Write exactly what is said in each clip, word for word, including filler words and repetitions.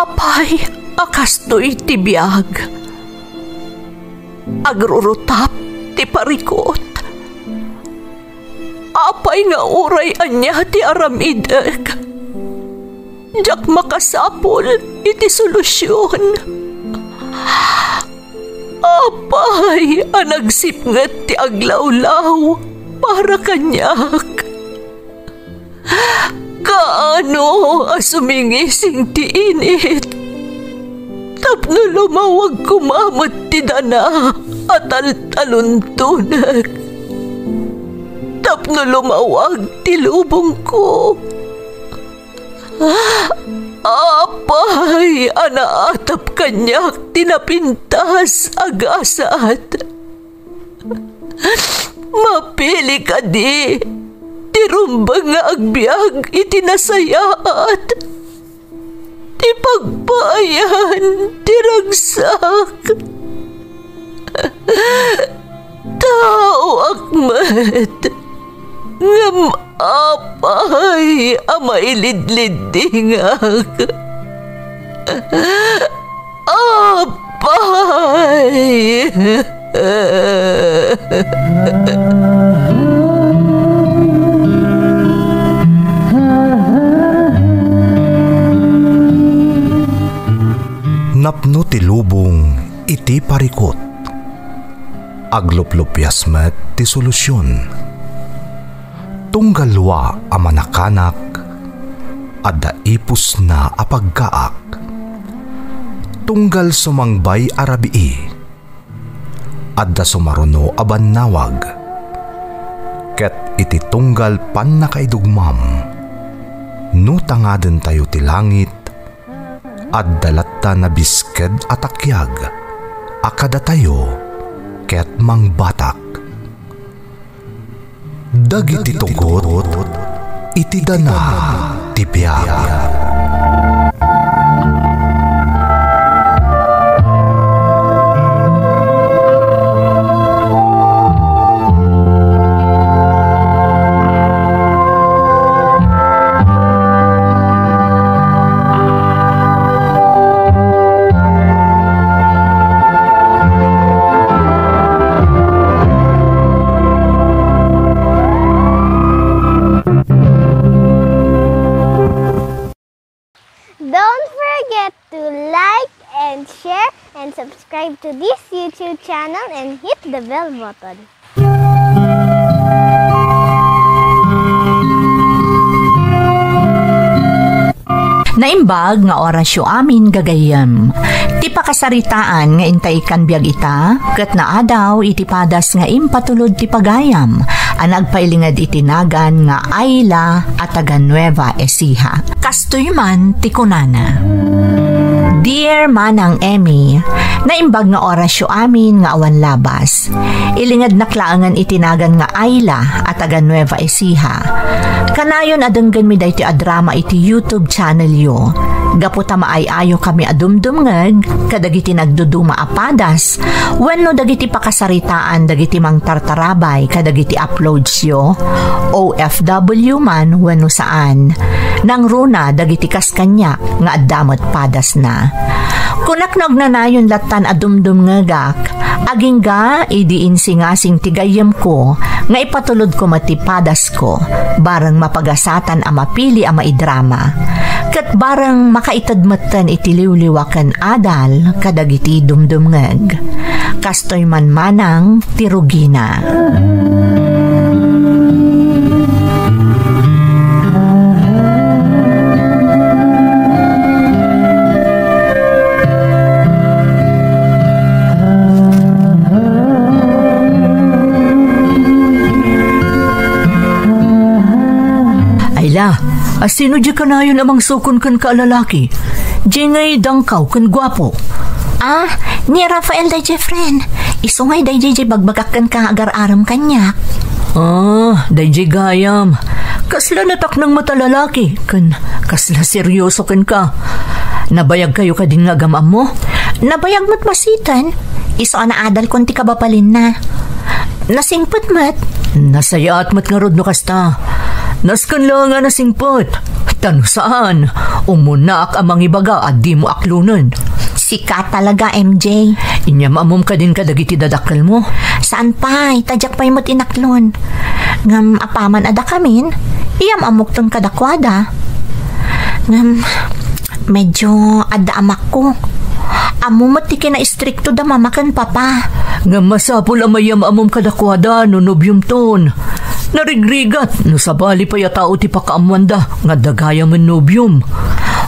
Apay a kastoy ti biag? Agrurutap ti parikut. Apay nga uray ania ti aramidek, diak makasapul iti solusion. Apay a nagsipnget ti aglawlaw para kaniak? Kaano a sumingising ti init tapno lumawag koma met ti dana a taltaluntonek, tapno lumawag ti lubongko? Apay a naatap kaniak ti napintas a gasat? Mapili kadi ti rumbeng nga agbiag iti nasayaat, ti pagpaayan ti ragsak? Taoak met, ngem apay a mailidliddingak? Apay! Napno ti lubong iti parikut. Agluplupias met ti solusion. Tunggal wa a manakanak, adda ipusna a paggaak. Tunggal sumangbay a rabii, adda sumaruno a bannawag. Ket iti tunggal pannakaidugmam, no tangadentayo ti langit, adda latta nabisked a takiag a kadatayo ket mangbatak. Dagiti tugot iti dana ti biag. Don't forget to like and share and subscribe to this YouTube channel and hit the bell button. Naimbag nga orasyo amin gagayyem. Ti pakasaritaan nga intay kan biag ita, ket naadaw iti padas nga impatulod ti pagayam a nagpailinged iti nagan nga Ayla a taga Nueva Ecija. Kastoy man ti kunana, Dear Manang Emmy, naimbag nga orasyo amin nga awan labas. Ilingednak laengen iti nagan nga Ayla a taga Nueva Ecija. Kanayon a denggenmi daytoy a drama iti YouTube channel yo. Gapu ta maay-ayo kami a dumdumngeg kadagiti nagduduma a padas wenno dagiti pakasaritaan dagiti mangtartarabay kadagiti uploads yo, O F W man wenno saan. Nangruna dagiti kas kaniak nga adda met padasna. Kunak no agnanayon lattan a dumdumngegak, agingga idi insingasing ti gayyemko nga ipatulodko met ti padasko, bareng mapagasatan a mapili a maidrama, ket bareng makaited metten iti liwliwa ken adal kadagiti dumdumngeg. Kastoy man manang ti rugina. Ayla, asino di kanayon a mangsukon kenka a lalaki? Di ngay dangkaw ken guapo. Ah, ni Rafael dayjay, friend. Isu ngay dayjay jay bagbagak kenka nga agar-arem kaniak. Ah, dayjay gayam. Kasla nataknang met a lalaki, ken kasla seryoso kenka. Nabayagkayo kadin nga agam-ammo? Nabayag met basiten. Isu a naadalkon ti kababalinna. Nasingpet met. Nasayaat met ngarud no kasta. Nasken laeng a nasingpet. Ta no saan, umunaak a mangibaga a dimo aklonen. Sika talaga, M J. Inyam-ammom kadin kadagiti dadakkelmo? Saan pay, ta diak pay met inaklon. Ngem apaman a dakamin, iyam-ammokton kadakuada. Ngem, medyo adda amakko. Ammom met ti kinaistrikto da mama ken papa. Ngem masapul a mayam-ammom kadakuada no nobiomton. Narigrigat no sabali pay a tao ti pakaammoanda nga adda gayamen nobiom.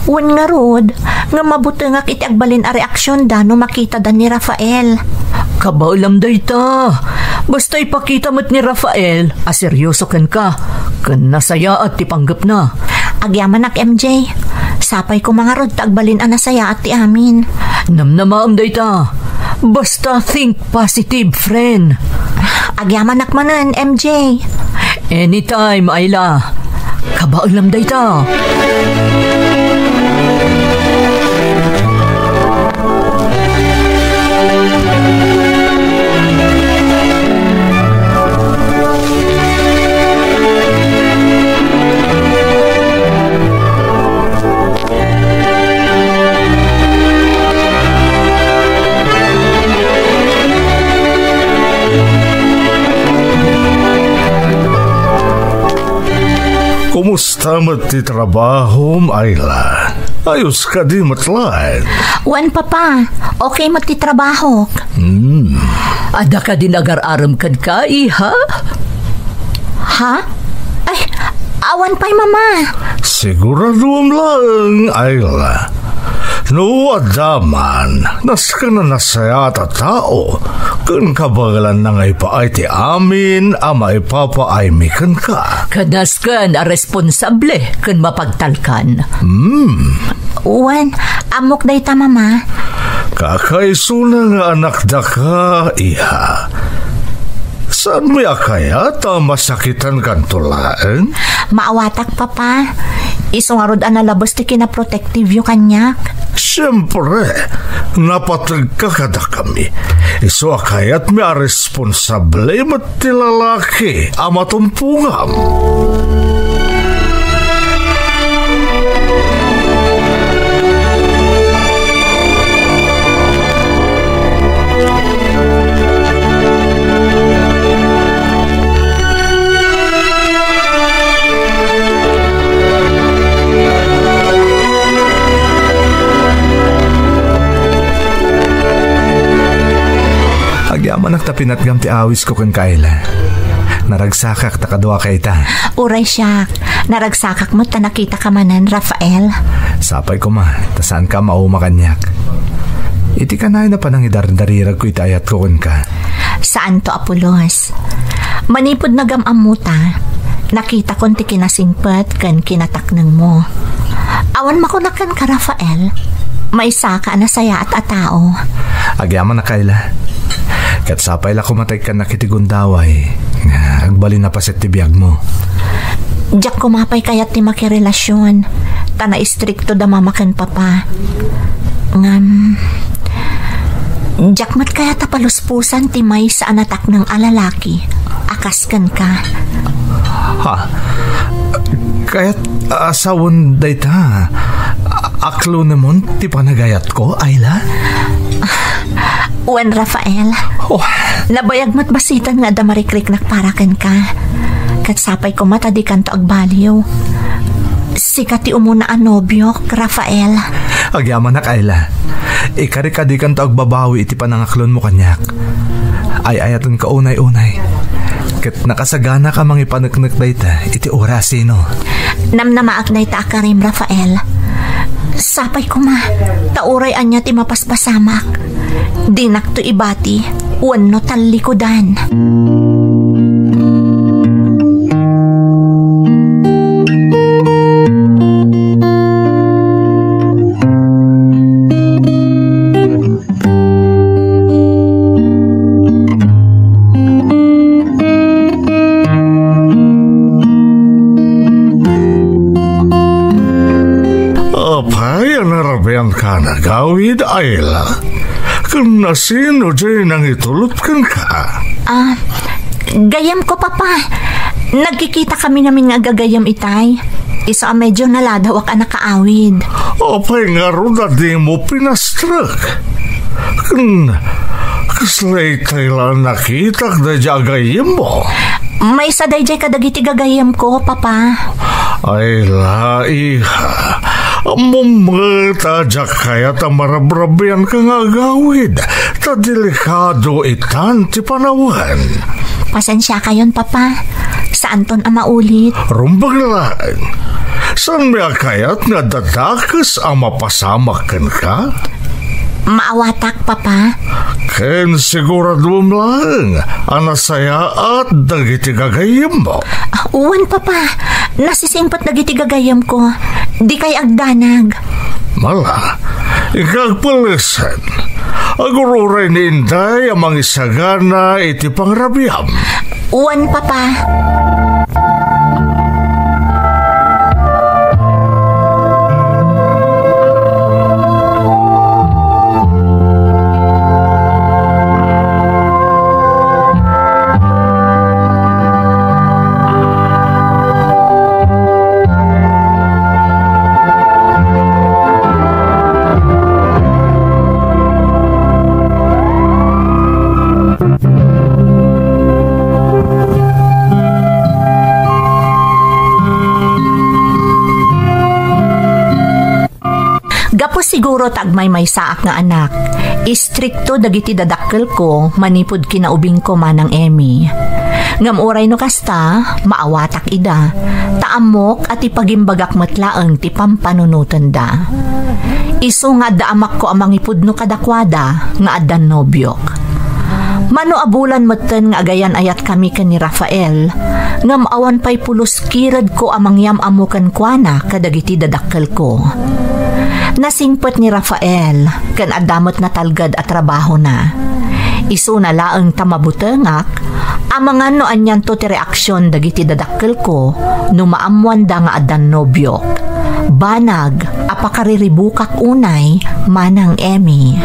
Wen ngarud, ngem mabutengak iti agbalin a reaksionda no makitada ni Rafael. Kabaelam dayta. Basta ipakita met ni Rafael a seryoso kenka, ken nasayaat ti panggepna. Agyamanak, M J. Sapay koma ngarud ta agbalin a nasayaat ti amin. Namnamaem dayta. Basta think positive, friend. Agyamanak manen, M J. Anytime, Ayla. Kabaelam dayta. Kumusta met ti trabahom, Ayla? Ayos kadi met laeng? Wen, Papa. Okay met ti trabahok. Hmm. Adda kadin agar-arem kenka, iha? Ha? Ay, awan pay, Mama. Siguraduem laeng, Ayla. No adda man, nasken a nasayaat a tao, ken kabaelanna nga ipaay ti amin a maipapaaymi kenka. Ken nasken a responsable ken mapagtalkan. Hmm. Wen, ammok dayta, Mama. Kakaisuna nga anakdaka, iha. Saanmo a kayat a masakitankanto laeng? Maawatak, Papa. Isu ngarud a nalabes ti kinaprotektiveyo kaniak. Siempre, napategka kadakami. Isu a kayatmi a responsable met ti lalaki a matumpongam. Agyamanak ta pinatgam ti awisko kenka, Ayla. Naragsakak ta kaduaka ita. Uray siak, naragsakak met ta nakitaka manen, Rafael. Sapay koma, ta saanka a mauma kaniak. Iti kanayon a panangidardariragko iti ayatko kenka. Saanto a pulos. Manipud nagam-ammota, nakitakon ti kinasingpet ken kinataknengmo. Awan makunak kenka, Rafael. Maysaka a nasayaat a tao. Agyamanak, Ayla. Ket sapay la koma ta ikkannak iti gundaway nga agbalin a paset ti biagmo. Diak koma pay kayat ti makirelasion, ta naistrikto da mama ken papa. Ngem, diak met kayat a paluspusan ti maysa a natakneng a lalaki a kas kenka. Ha? Kayat a sawen dayta, aklonemon ti panagayatko, Ayla? Wen, Rafael. Oh. Nabayag met basiten nga adda marikriknak para kenka. Ket sapay koma ta dikanto agbaliw. Sika ti umuna a nobiok, Rafael. Agyamanak, Ayla. Ikarik a dikanto agbabawi iti panangaklonmo kaniak. Ay-ayatenka unay-unay. Ket nakasaganak a mangipaneknek dayta iti orasino. Namnamaak dayta a karim, Rafael. Sapay koma, ta uray ania ti mapaspasamak, dinakto ibati wenno tallikudan. Apay a narabian ka nagawid, Ayla? Ken nasino diay nangitulot kenka? Ah, gayyemko, Papa. Nagkikita kami ngamin nga agagayyem itay. Isu a medyo naladawak a nakaawid. Apay ngarud a dimo pinastrek? Ken, kasla itay la nakitak daydiay a gayyemmo? Maysa daydiay kadagiti gayyemko, Papa. Ay la, iha. Ammom met a diak kayat a marabrabianka nga agawid, ta delikado itan ti panawen. Pasensiakayon, Papa. Saanton a maulit. Rumbeng laeng. Saanmi a kayat nga adda dakes a mapasamak kenka? Maawatak, Papa. Ken siguraduem laeng a nasayaat dagiti gagayyemmo. Ah, wen, Papa. Nasisingpet dagiti gagayyemko. Dikay agdanag. Mala, ikagpelesen. Agururay ni Inday a mangisagana iti pangrabiam. Wen, Papa. Gapu siguro ta agmaymaysaak nga anak, istrikto dagiti dadakkelko manipud kinaubingko, Manang Emmy. Ngem uray no kasta, maawatak ida, ta ammok a ti pagimbagak met laeng ti pampanunotenda. Isu nga adda amakko a mangipudno kadakuada nga addan nobiok. Mano a bulan metten nga agayan-ayatkami ken ni Rafael, ngem awan pay pulos kiredko a mangyam-ammo kenkuana kadagiti dadakkelko. Nasingpet ni Rafael ken adda met natalged a trabahona. Isuna laeng ta mabutengak, amangan no anianto ti reaksion dagiti dadakkelko no maammoanda nga addan nobiok. Banag a pakariribukak unay, Manang Emmy.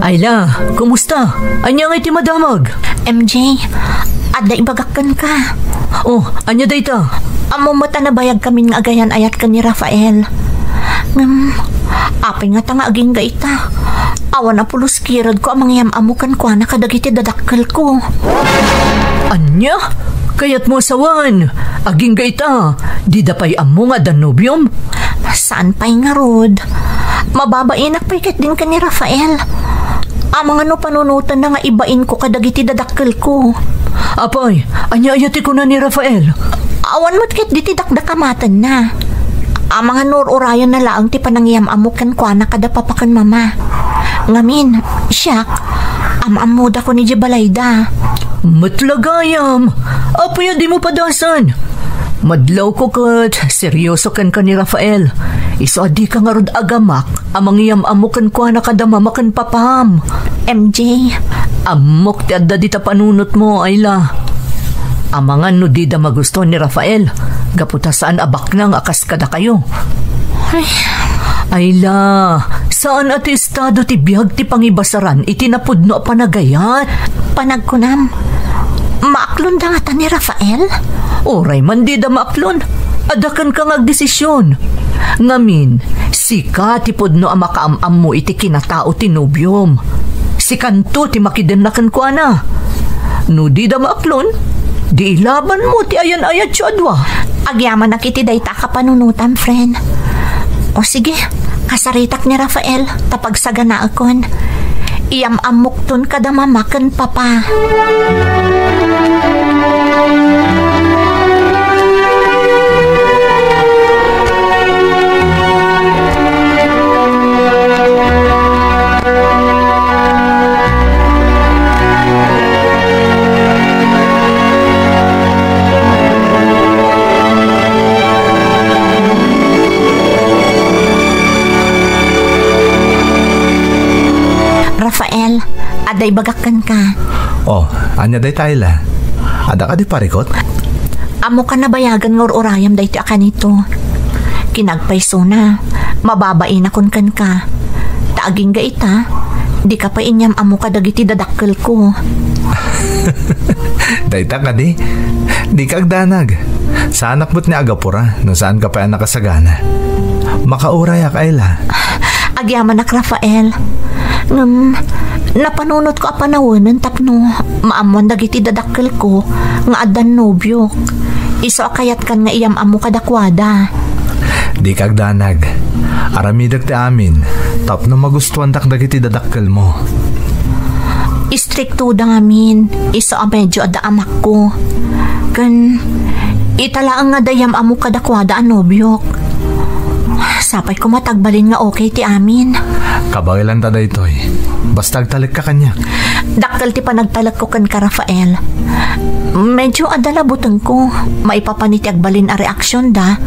Ayla, kumusta? Ania ngay ti madamag? M J, adda ibagak kenka. Oh, ania dayta? Ammom met a nabayagkamin nga agayan-ayat ken ni Rafael. Ngem, apay ngata nga agingga ita? Awan a pulos kiredko a mangyam-ammo kenkuana kadagiti dadakkelko. Ania? Kayatmo a sawen? Agingga ita, dida pay ammo nga adda nobiom? Saan pay ngarud? Mababainak pay ketdin ken ni Rafael. Amangan no panunotenna nga ibainko kadagiti dadakkelko. Apay, ania aya ti kuna ni Rafael? Awan met ketdi ti dakdakamatenna. Amangan no ur-urayenna laeng ti panangyam-ammo kenkuana kada papa ken mama. Ngamin, siak, am-ammodakon idiay balayda. Met la gayam, apay a dimo padasen? Madlawko ket serioso kenka ni Rafael. Isu a dika ngarud agamak a mangyam-ammo kenkuana kada mama ken papam. M J. Ammok ti adda dita panunotmo, Ayla. Amangan no dida magusto ni Rafael, gapu ta saan a baknang a kas kadakayo. Ay. Ayla, saan a ti estado ti biag ti pangibasaran iti napudno a panagayat. Panagkunam, maaklonda ngata ni Rafael? Uray man dida maaklon, adda kenka nga agdesision. Ngamin, sika ti pudno a makaam-ammo iti kinatao ti nobiom. Sikanto ti makidenna kenkuana. No dida maaklon, di ilabanmo ti ayan-ayatyo a dua. Agyamanak iti dayta a kapanunotam, friend. O sige, kasaritak ni Rafael, ta pagsaganaekon. Iyam-ammokton kada mama ken papa. Rafael, adda ibagak kenka. Oh, ania dayta, Ayla? Adda kadi parikut? Ammok a nabayagan nga ur-urayam daytoy a kanito. Kinagpaysona, mababainakon kenka. Ta agingga ita, dika pay inyam-ammo kadagiti dadakkelko. Dayta kadi? Dika agdanag. Saanak met ni agapura no saanka pay a nakasagana. Makaurayak, Ayla. Agyamanak, Rafael. Ngem, napanunotko a panawenen tapno maammoan dagiti dadakkelko nga addan nobiok. Isu a kayatkan nga iyam-ammo kadakuada. Dika agdanag. Aramidek ti amin tapno magustuandak dagiti dadakkelmo. Istriktoda ngamin, isu a medio adda amakko. Ken, ita laeng nga adda iyam-ammo kadakuada a nobiok. Sapay koma ta agbalin nga okay ti amin. Kabaelanta daytoy. Basta agtalekka kaniak. Dakkel ti panagtalekko kenka, Rafael. Medio adda la butengko maipapan iti agbalin a reaksionda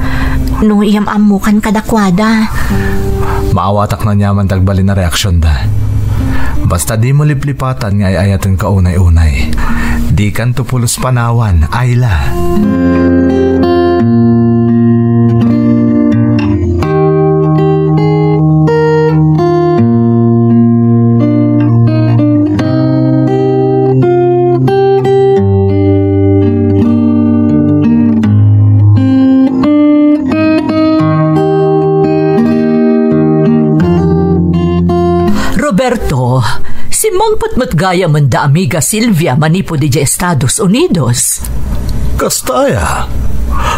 no iyam-ammokan kadakuada. Maawatak no aniaman ti agbalin a reaksionda. Basta dimo liplipatan nga ay-ayatenka unay-unay. Dikanto pulos panawan, Ayla. Roberto, simmangpet met gayamen da amiga Silvia manipud idiay Estados Unidos. Kasta aya?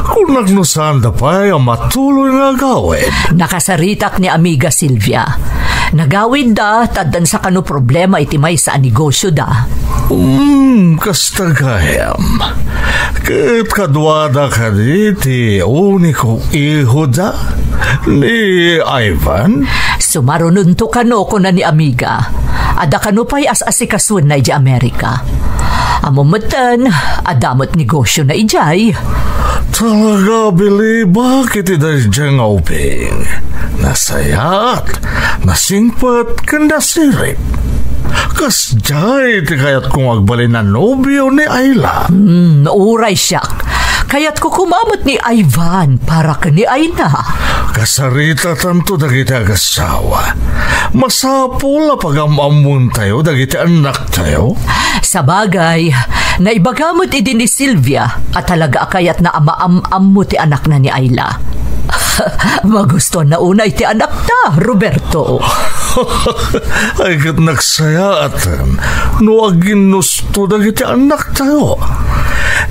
Kunak no saanda pay a matuloy nga agawid. Nakasaritak ni amiga Silvia. Nagawidda, ta addan sakano problema iti maysa a negosioda. Hmm, kasta gayam. Ket kaduada kadi ti uniko ihoda, ni Ivan? Sumarunonto kano, kuna ni amiga. Adda kano pay as-asikasuenna idiay Amerika. Ammom metten, adda met negosiona idiay. Talaga, bilibak iti daydiay nga ubing. Nasayaat, nasingpet, ken nasirib. Kasdiay ti kayatko nga agbalin a nobio ni Ayla. Hmm, uray siak. Kayatko koma met ni Ivan para ken ni Ayla. Kasaritatanto dagiti agassawa. Masapul a pagam-ammontayo dagiti annaktayo. Sabagay, naibaga met idi ni Silvia a talaga a kayatna a maam-ammo ti anakna ni Ayla. Magustuanna unay ti anakta, Roberto. Ay, ket nagsayaaten no aginnusto dagiti annaktayo.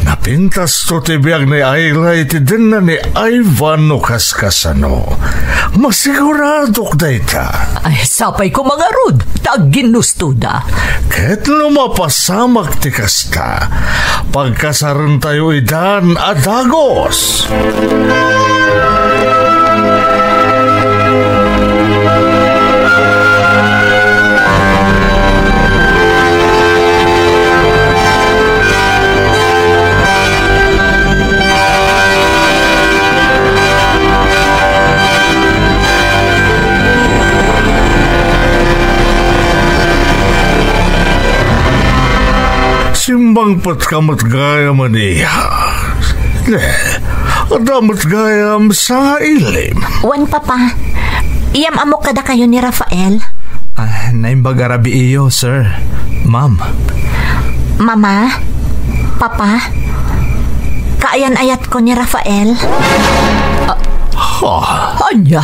Napintasto ti biag ni Ayla iti denna ni Ivan no kaskasano. Masiguradok dayta. Ay, sapay koma ngarud ta aginnustoda. Ket no mapasamak ti kasta, pagkasarentayo idan a dagus. Simmangpetka met gayam, iha. Ne, adda met gayam sangailim. Wen, Papa. Iyam-ammok kadakayo ni Rafael. Ah, naimbag a rabii, sir. Ma'am. Mama? Papa? Kaayan-ayatko ni Rafael. Ah, ha? Ania?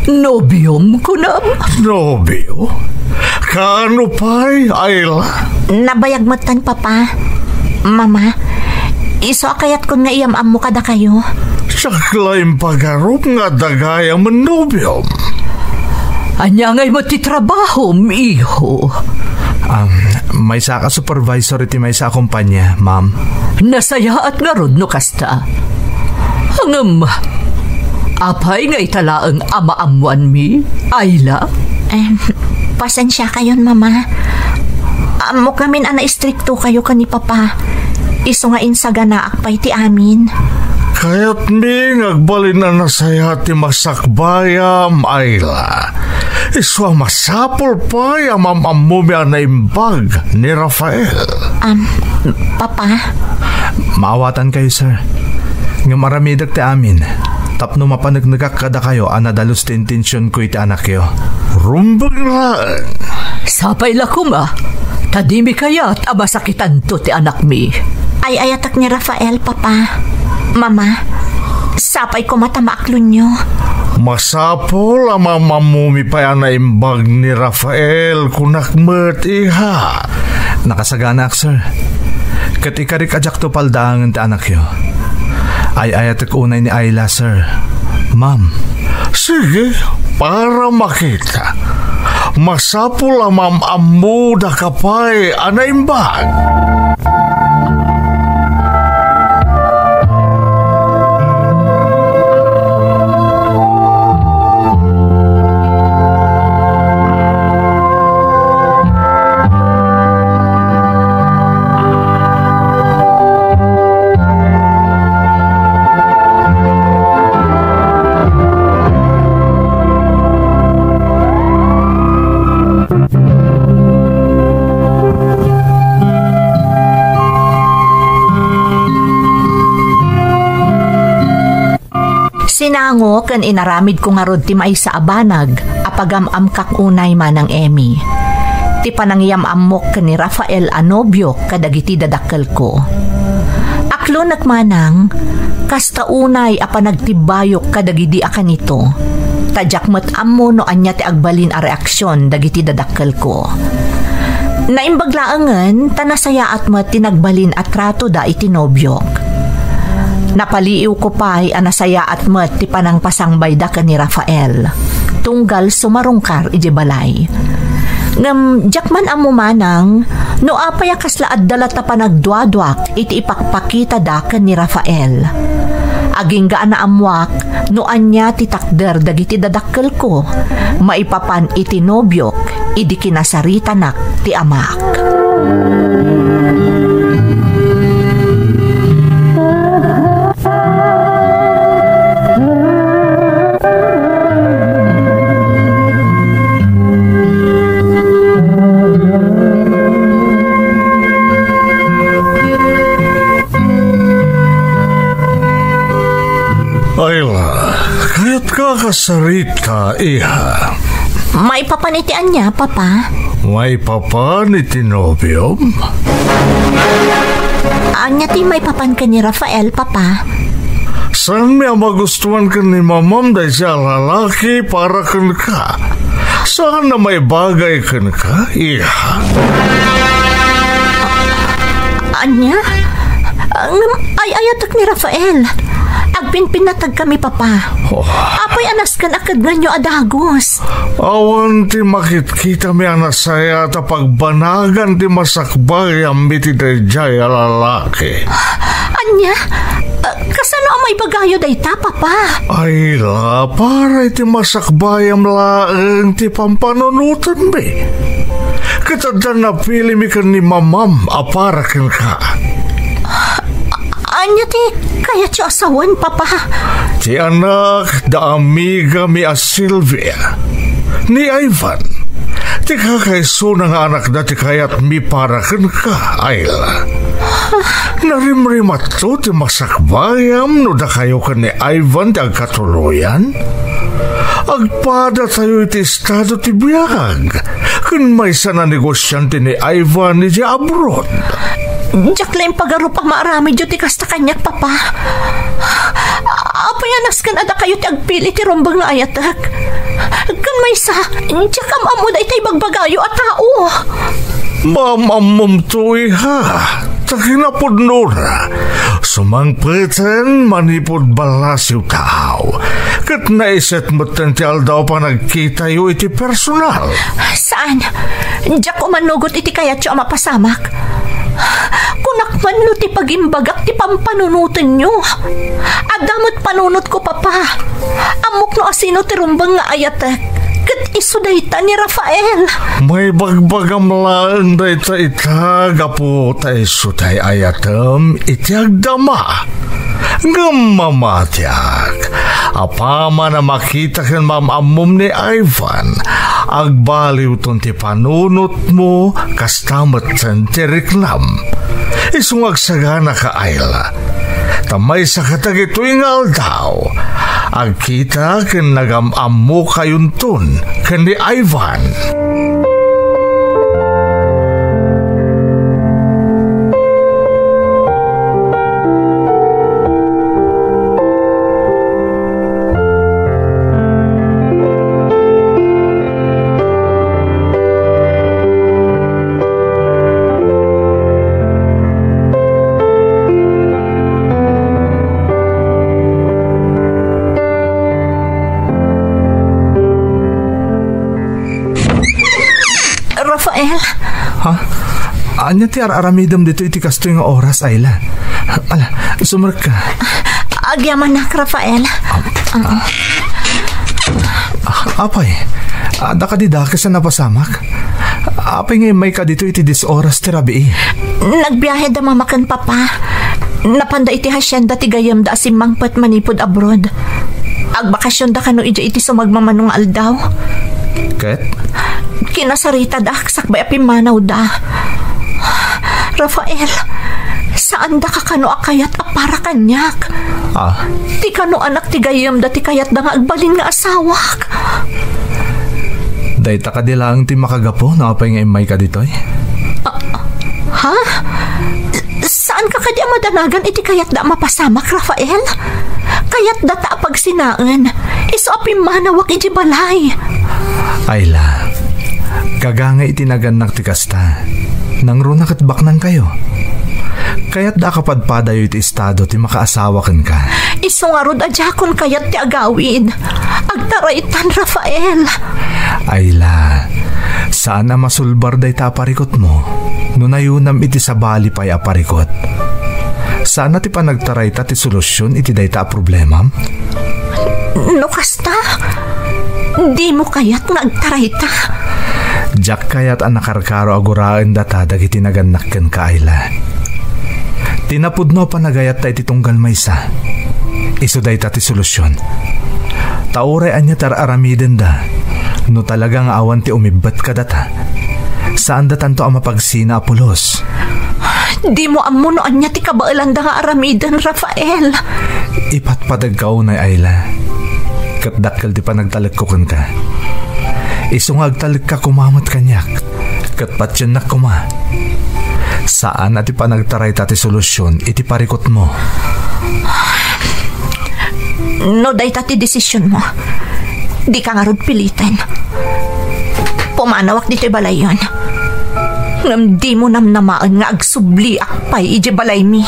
Nobiom, kunam? Nobio? Kaano pay, Ayla? Nabayag metten, Papa. Mama, isu a kayatkon nga iyam-ammo kadakayo. Siak la impagarup nga adda gayam a nobiom. Ania ngay met ti trabahom, iho? Um, maysa ka supervisor iti maysa a kumpanya, ma'am. Nasayaat ngarud no kasta. Ngem, apay nga ita laeng a maammoanmi, Ayla? Em, pasensiakayon, Mama. Ammok ngamin a naistriktokayo ken ni Papa. Isu nga insaganaak pay ti amin. Kayatmi nga agbalin a nasayaat ti masakbayam, Ayla. Isu a masapul pay a maam-ammomi a naimbag ni Rafael. Am, Papa? Maawatankayo, sir. Ngem aramidek ti amin tapno mapaneknekak kadakayo a nadalus ti intensionko iti anakyo. Rumbeng laeng. Sapay la koma, ta dimi kayat a masakitanto ti anakmi. Ay-ayatek ni Rafael, Papa. Mama, sapay koma ta maaklonyo. Masapul a maam-ammomi pay a naimbag ni Rafael, kunak met, iha. Nakasaganaak, sir. Ket ikarik a diakto paldaangen ti anakyo. Ay-ayatek unay ni Ayla, sir. Ma'am. Sige, para makita. Masapul a maam-ammodaka pay a naimbag. Sinango ken inaramidko ngarud ti maysa a banag a pagam-amkak unay, Manang Emmy. Ti panangiyam-ammok ken ni Rafael a nobiok kadagiti dadakkelko. Aklonek, Manang, kasta unay a panagtibbayok kadagidi a kanito, ta diak met ammo no ania ti agbalin a reaksion dagiti dadakkelko. Naimbag laengen ta nasayaat met ti nagbalin a tratoda iti nobiok. Napaliiwko pay a nasayaat met ti panangpasangbayda ken ni Rafael, tunggal sumarungkar idiay balay. Ngem diak man ammo, Manang, no apay a kasla adda latta panagduaduak iti ipakpakitada ken ni Rafael. Agingga a naammoak no ania ti takder dagiti dadakkelko maipapan iti nobiok idi kinasaritanak ti amak. Ayla, kayatka a kasarita, iha? Maipapan iti ania, Papa? Maipapan iti nobiom? Ania ti maipapan ken ni Rafael, Papa? Saanmi a magustuan ken ni mamam daydiay a lalaki para kenka. Saan a maibagay kenka, iha. Ania? Ngem ay-ayatek ni Rafael. Agpinpinnatag kami, Papa. Oh. Apay a nasken a kednganyo a dagus? Awan ti makitkitami a nasayaat a pagbanagan ti masakbayam iti daydiay a lalaki. Ania? Ah, kasano a maibagayo dayta, Papa? Ay la, para iti masakbayam laeng ti pampanunotenmi. Ket adda napilimi ken ni mamam a para kenka. Ania ti kayatyo a sawen, Papa? Ti anak da amigami a Sylvia. Ni Ivan. Ti kakaisuna nga anakda ti kayatmi para kenka, Ayla. Narimrimatto ti masakbayam no dakayo ken ni Ivan ti agkatuloyan. Agpadatayo iti estado ti biag ken maysa a negosiante ni Ivan idiay abroad. Diak la impagarup a maaramidyo ti kasta kaniak, Papa. Apay a nasken a dakayo ti agpili ti rumbeng nga ayatek? Ken maysa, diak am-ammo dayta ibagbagayo a tao. Maam-ammomto, iha. Ta kinapudnona, sumangpeten manipud ballasiw ta aw. Ket naiset metten ti aldaw a panagkitayo iti personal. Saan? Diak umanugot iti kayatyo a mapasamak. Kunak man no ti pagimbagak ti pampanunotenyo. Adda met panunotko, Papa. Ammok no asino ti rumbeng nga ayatek. Ket isu dayta ni Rafael. Maibagbagam laeng dayta ita, gapu ta isu ti ay-ayatem iti agdama. Ngem mamatiak, apaman a makita ken maam-ammom ni Ivan, agbaliwton ti panunotmo, kasta metten ti riknam. Isu nga agsaganaka, Ayla. Ta maysa kadagitoy nga aldaw, agkita ken nagam-ammokayonton ken ni Ivan. Rafael? Ha? Ania ti ar-aramidem ditoy iti kastoy nga oras, Ayla? Ala, sumrekka. Agyamanak, Rafael. Ah, apay, adda kadi dakes a napasamak? Apay nga immayka ditoy iti dies oras ti rabii? Nagbiahe da mama ken papa. Napanda iti hacienda ti gayyemda a simmangpet manipud abroad. Agbakasionda kano idiay iti sumagmamano nga aldaw. Ket? Kinasaritadak sakbay a pimmanawda. Rafael, saandaka kano a kayat a para kaniak. Ah. Ti kano anak ti gayyemda ti kayatda nga agbalin nga asawak. Dayta kadi laeng ti makagapu no apay nga immayka ditoy? Ah, ha? Saanka kadi a madanagan iti kayatda a mapasamak, Rafael? Kayatda ta a pagsinaen, isu a pimmanawak iti balay. Ayla, gagangay iti nagannak ti kasta. Nangruna ket baknangkayo. Kayatda a kapadpadayo iti estado ti makaasawa kenka. Isu ngarud a diakon kayat ti agawid. Agtaraytan, Rafael. Ayla, saan a masulbar dayta a parikutmo no nayunam iti sabali pay a parikut. Saan a ti panagtarayta ti solusion iti dayta a problemam? No kasta, dimo kayat nga agtarayta? Diak kayat a nakarkaro a guraen data dagiti nagannak kenka, Ayla. Ti napudno a panagayatta iti tunggal maysa, isu dayta ti solusion. Ta uray ania ti ar-aramidenda, no talaga nga awan ti umibbet kadata, saandatanto a mapagsina a pulos. Dimo ammo no ania ti kabaelanda nga aramiden, Rafael. Ipatpateg ka unay, Ayla. Ket dakkel ti panagtalekko kenka. Isu nga agtalekka koma met kaniak, ket patiennak koma. Saan a ti panagtarayta ti solusion iti parikutmo. No dayta ti desisionmo, dika ngarud piliten. Pumanawak ditoy balayyon. Ngem dimo namnamaen nga agsubliak pay idiay balaymi.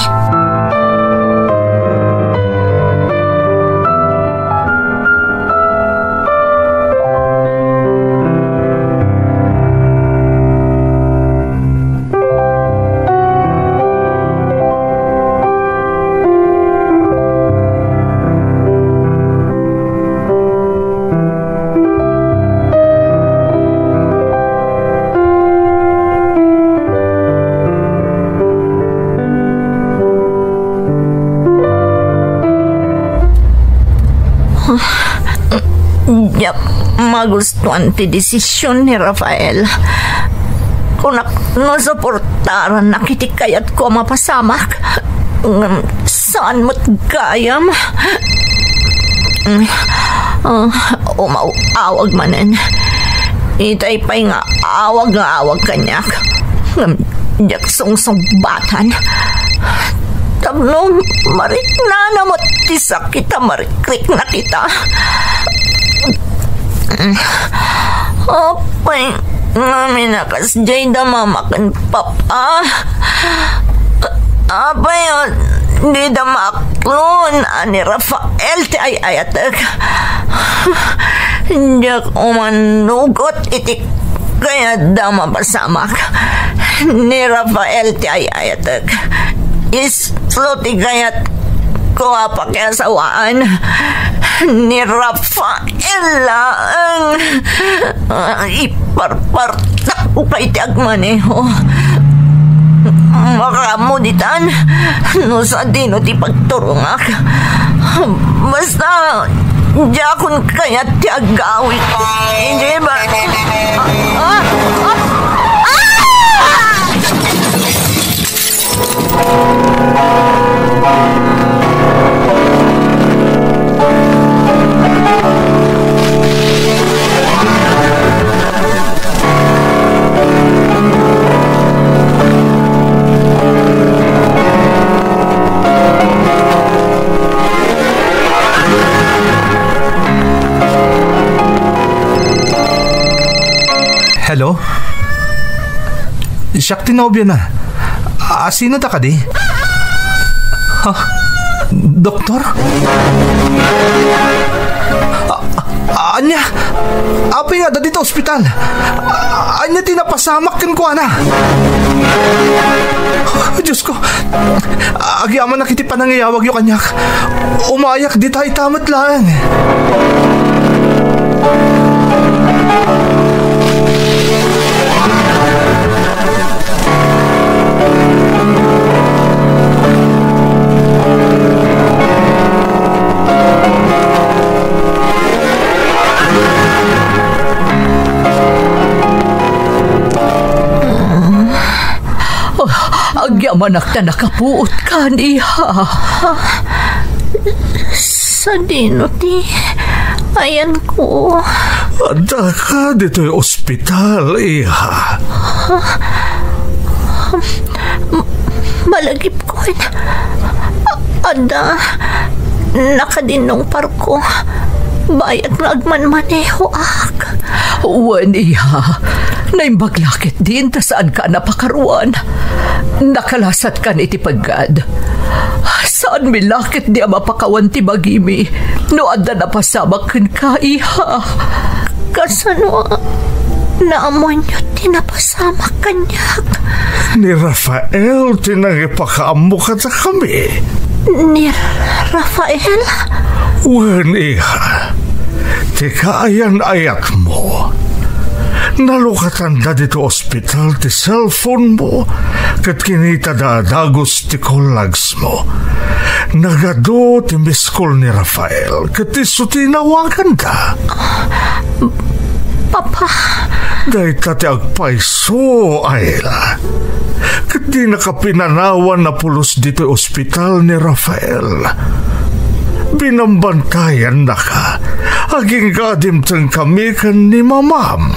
Diak magustuan ti desision ni Rafael. Kunak no suportarannak iti kayatko a mapasamak, ngem saan met gayam. Ah, umaw-awag manen. Itay pay nga awag nga awag kaniak. Ngem diak sungsungbatan. Tapno mariknana met ti sakit a marikrikna kita. Apay ngamin a kasdiay da mama ken papa? Apay a dida maklon a ni Rafael ti ay-ayatek? Diak umanugot iti kayatda a mapasamak. Ni Rafael ti ay-ayatek. Isu ti kayatko a pakiasawaan. Ni Rafael laeng. Ah, iparpartakko pay ti agmaneho. Makaammo ditan no sadino ti pagturongak. Basta, diakon kayat ti agawid. Idiay ba-, ah, ah, ah! Hello? Siak ti nobiona. A, sino ta kadi? Ha? Doktor? A, a, ania? Apay nga adda dita ospital? A, ania ti napasamak kenkuana? Diosko, agyamanak iti panangiyawagyo kaniak. Umayak dita ita met laeng. Agyamanak ta nakapuotkan, iha. Sadino ti ayanko? Addaka ditoy ospital, iha. M-, malagipkon. A-, adda nakadinnong parko. Bayat nga agmanmanehoak. Wen, iha. Naimbag la ketdin ta saanka a napakaruan. Nakalasatkan iti peggad. Saanmi la ketdi a mapakawan ti bagimi no adda napasamak kenka, iha. Kasano a naammoenyo ti napasamak kaniak? Ni Rafael ti nangipakaammo kadakami. Ni Rafael? Wen, iha. Ti kaayan-ayatmo. Nalukatanda ditoy ospital ti cellphone-mo, ket kinitada a dagus ti kullagsmo. Nagadu ti miss call ni Rafael, ket isu ti inawaganda. Papa. Dayta ti agpayso, Ayla. Ket dinaka pinanawan a pulos ditoy ospital ni Rafael. Binambantayannaka. Agingga a dimtengkami ken ni mamam.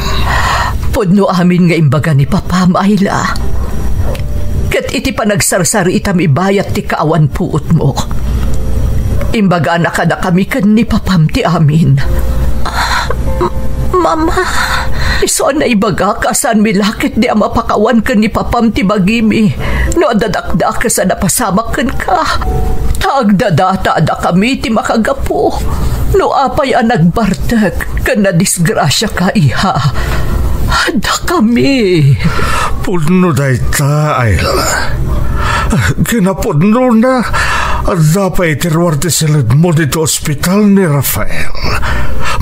Pudno amin nga imbaga ni papam, Ayla. Ket iti panagsarsaritam ibayat ti kaawan puotmo, imbagana kadakami ken ni papam ti amin. Mama. Isu a naibagak a saanmi la ketdi a mapakawan ken ni papam ti bagimi no adda dakdakes a napasamak kenka. Ta agdadata a dakami ti makagapu no apay a nagbartek ken nadisgrasiaka, iha. Dakami. Pudno dayta, Ayla. Kinapudnona, adda pay iti ruar ti siledmo ditoy ospital ni Rafael.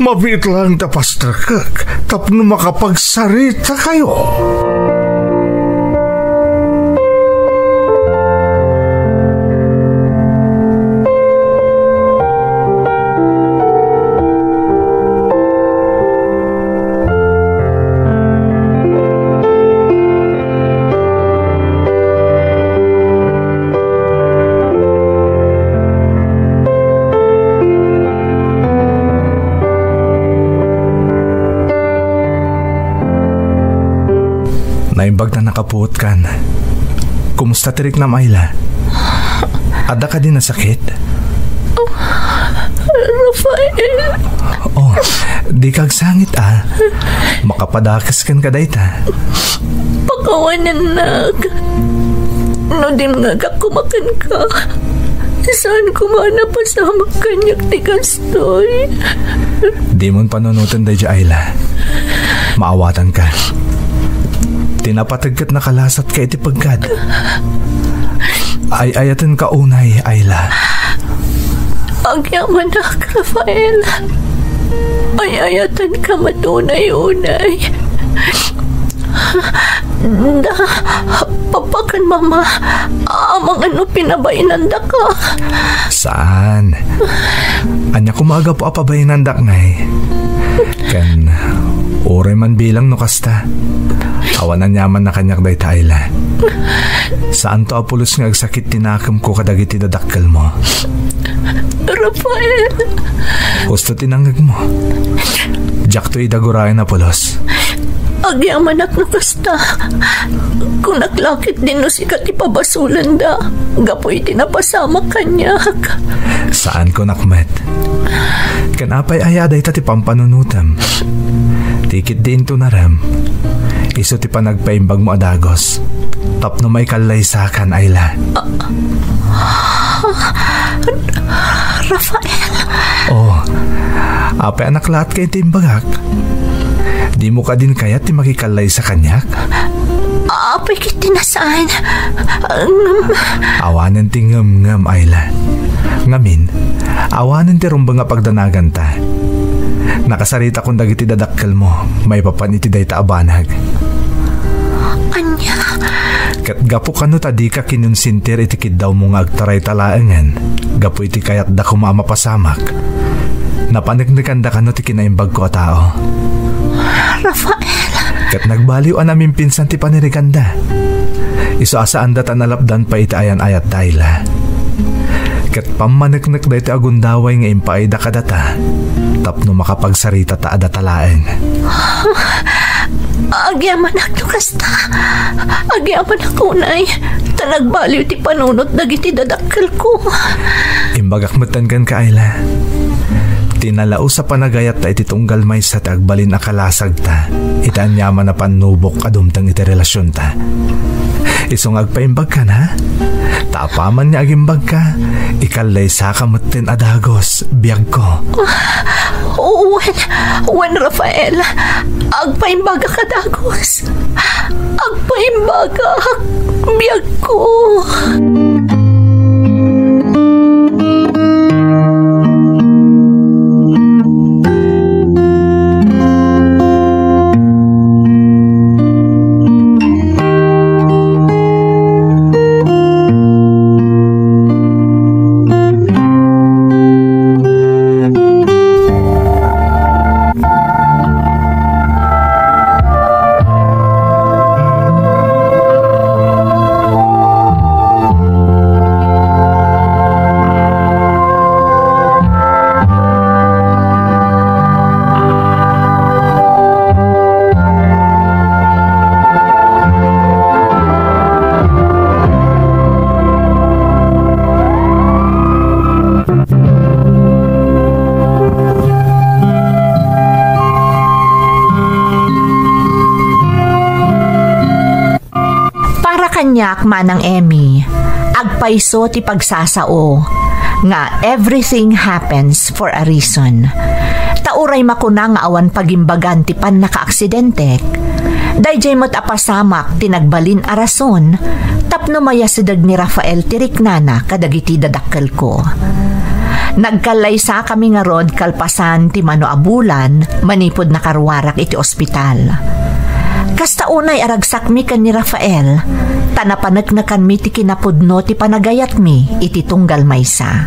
Mabiit laeng ta pastrekek tapno makapagsarita kayo. Naimbag ta nakapuotkan. Kumusta ti riknam, Ayla? Adda kadi nasakit? Rafael. Oh, dika agsangit, a. Makapadakes kenka dayta. Pakawanennak. No dimngegak koma kenka, saan koma a napasamak kaniak ti kastoy. Dimon panunoten daydiay, Ayla. Maawatanka. Ti napateg ket nakalasatka iti peggad. Ay-ayatenka unay, Ayla. Agyamanak, Rafael. Ay-ayatenka met unay-unay. Da, papa ken mama, amangan no pinabainandaka. Saan? Ania koma a gapu a pabainandak ngay? Ken uray man bilang no kasta, awan aniamanna kaniak dayta, Ayla. Saanto a pulos nga agsakit ti nakemko kadagiti dadakkelmo. Rafael! Husto ti nangngegmo. Diakto idaguraen a pulos. Agyamanak no kasta. Kunak la ketdin no sika ti pabasolenda gapu iti napasamak kaniak. Saan, kunak met. Ken apay aya dayta ti pampanunotem? Ti ketdi intonarem, isu ti panagpaimbagmo a dagus tapno maikallaysakan, Ayla. Rafael! Oh, apay a naklaat ka iti imbagak? Dimo kadin kayat ti makikallaysa kaniak? Apay ket ti nasaan? Ngem awanen ti ngem-ngem, Ayla. Ngamin, awanen ti rumbeng a pagdanaganta. Nakasaritakon dagiti dadakkelmo maipapan iti dayta a banag. Ania? Ket gapu kano ta dika kinonsentir iti kiddawmo nga agtaray ta laengen gapu iti kayatda koma a mapasamak, napaneknekanda kano ti kinaimbagko a tao. Rafael! Ket nagbaliw a namimpinsan ti panirikanda. Isu a saanda ta nalapdan pay iti ayan-ayatta, Ayla. Ket pammaneknek daytoy a gundaway nga impaayda kadata tapno makapagsaritata a data laeng. Agyamanak no kasta. Agyamanak unay, ta nagbaliw ti panunot dagiti dadakkelko. Imbagak metten kenka, Ayla. Ti nalaus a panagayatta iti tunggal maysa ti agbalin a kalasagta iti aniaman a pannubok a dumteng iti relasionta. Isu nga agpaimbagkan, ha? Ta apaman nga agimbagka, ikallaysaka metten a dagus, biagko. Wen, wen, Rafael, agpaimbagak a dagus. Agpaimbagak, biagko. Para kaniak, Manang Emmy, agpayso ti pagsasao nga everything happens for a reason. Ta uray makuna nga awan pagimbagan ti pannakaaksidente, daydiay met a pasamak ti nagbalin a rason tapno mayasideg ni Rafael ti riknana kadagiti dadakkelko. Nagkallaysakami ngarud kalpasan ti mano a bulan manipud nakaruarak iti ospital. Kasta unay a ragsakmi ken ni Rafael, ta napaneknekanmi ti kinapudno ti panagayatmi iti tunggal maysa.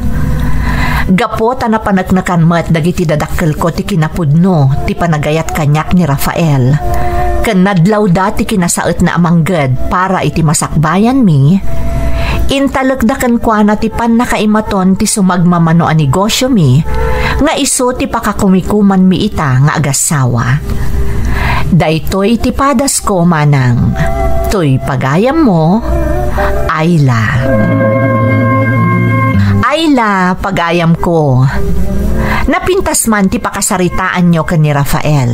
Gapu ta napaneknekan met dagiti dadakkelko ti kinapudno ti panagayat kaniak ni Rafael, ken nadlawda ti kinasaetna a mangged para iti masakbayanmi, intalekda kenkuana ti pannakaimaton ti sumagmamano a negosiomi nga isu ti pakakumikumanmi ita nga agassawa. Daytoy ti padasko, Manang. Toy pagayammo, Ayla. Ayla, pagayamko. Napintas man ti pakasaritaanyo ken ni Rafael.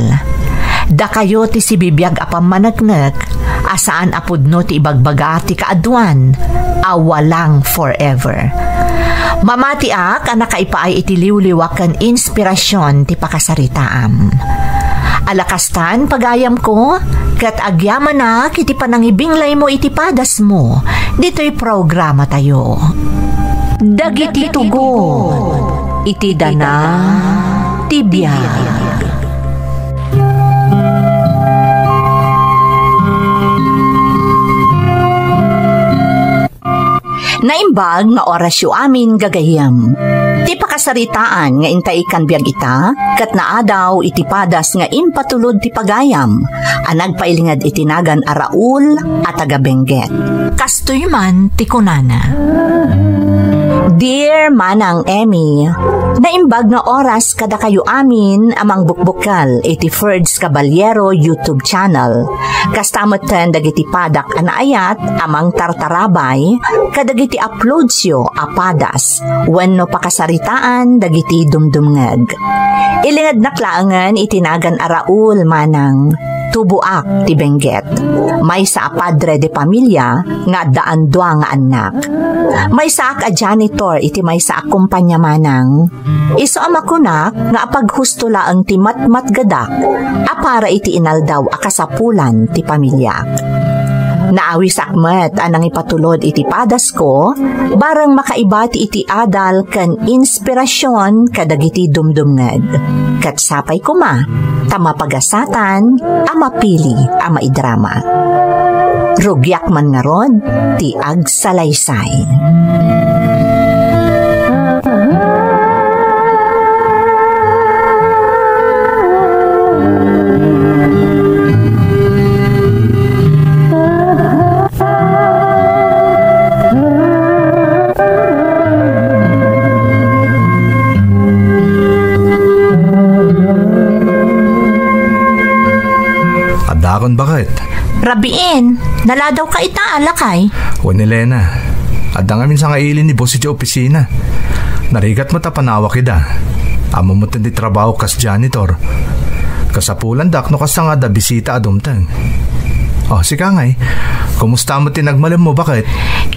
Dakayo ti sibibiag a pammaneknek a saan a pudno ti ibagbaga ti kaaduan a walang forever. Mamatiak a nakaipaay iti liwliwa ken inspirasyon ti pakasaritaam. Ala kastan, pagayamko, ket agyamanak iti panangibinglaymo iti padasmo ditoy programatayo. Dagiti tugon iti dana ti biag. Naimbag nga orasyo amin, gagayyem. Ti pakasaritaan nga intay ikkan biag ita, ket naadaw iti padas nga impatulod ti pagayam, a nagpailinged iti nagan a Raul a taga Benguet. Kastoy man ti kunana. Dear Manang Emmy, naimbag nga oras kadakayo amin a mangbukbukkel iti Ferds Caballero YouTube channel. Kasta metten dagiti padak a naayat a mangtartarabay kadagiti uploadsyo a padas wenno pakasaritaan dagiti dumdumngeg. Ilingednak laengen iti nagan a Raul, manang. Tuboak ti Benguet. Maysa a padre de pamilia nga addaan dua nga annak. Maysaak a janitor iti maysa a kumpanya, manang. Isu a makunak nga apaghusto laeng ti matmatgedak a para iti inaldaw a kasapulan ti pamiliak. Naawisak met a nangipatulod iti padasko, bareng makaibati iti adal ken inspirasyon kadagiti dumdumngeg. Ket sapay koma ta mapagasatan a mapili a maidrama. Rugiak man ngarud ti agsalaysay. Addakon, baket. Rabiin, naladawka ita, lakay. Wen, Elena. Adda ngamin sangaili ni boss iti opisina. Narigat met a panawak ida. Ammom met ti trabahok kas janitor. Kasapulandak no kasta nga adda bisita a dumteng. Oh, sika ngay, kumusta met ti nagmalemmo, baket?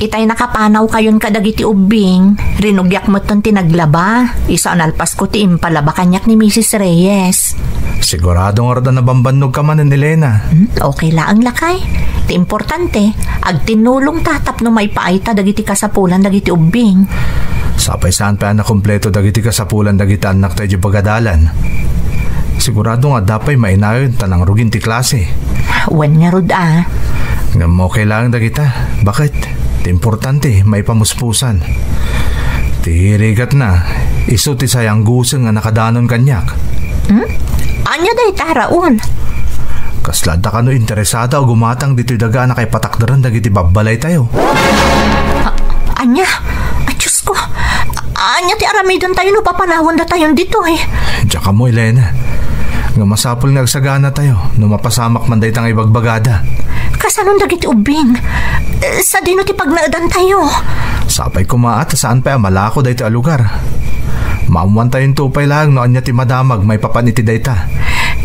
Itay nakapanawkayon kadagiti ubbing, rinugiak metten ti naglaba. Isu a nalpasko ti impalaba kaniak ni Misis Reyes. Sigurado ngarud a nabambannogka manen, Elena. Hmm, okay laeng, lakay. Ti importante, agtinnulongta tapno maipaayta dagiti kasapulan dagiti ubbing. Sapay saan pay a nakumpleto dagiti kasapulan dagiti annakta idiay bagadalan. Sigurado nga adda pay mainayon ta nangrugin ti klase. Wen ngarud a. Ngem okay laeng dagita. Baket? Ti importante, maipamuspusan. Ti rigatna, isu ti sayangguseng a nakadanon kaniak. Hmm? Ania dayta, Raul? Kasla adda kano interesada a gumatang ditoy daga a nakaipatakderan dagiti babbalaytayo? A-, ania? Ay, Diosko! A-, ania ti aramidentayo no papanawendatayon ditoy? Diak ammo, Elena. Nga masapul nga agsaganatayo no mapasamak man dayta nga ibagbagada. Kasanon dagiti ubbing? Eh, sadino ti pagnaedantayo? Sapay koma ta saan pay a malako daytoy a lugar. Maammoantayo pay laeng no ania ti madamag maipapan iti dayta.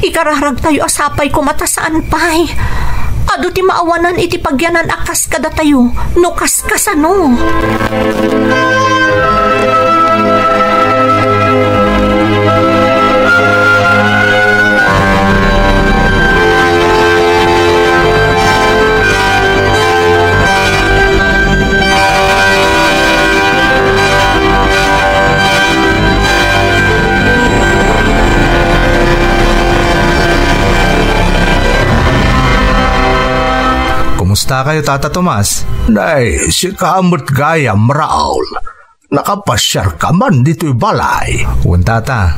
Ikararagtayo a sapay koma ta saan pay. Adu ti maawanan iti pagyanan a kas kadatayo, no kas kasano. Kumusta kayo, Tata Tomas? Nay, sika met gayam, Raul. Nakapasiarka man ditoy balay? Wen, Tata.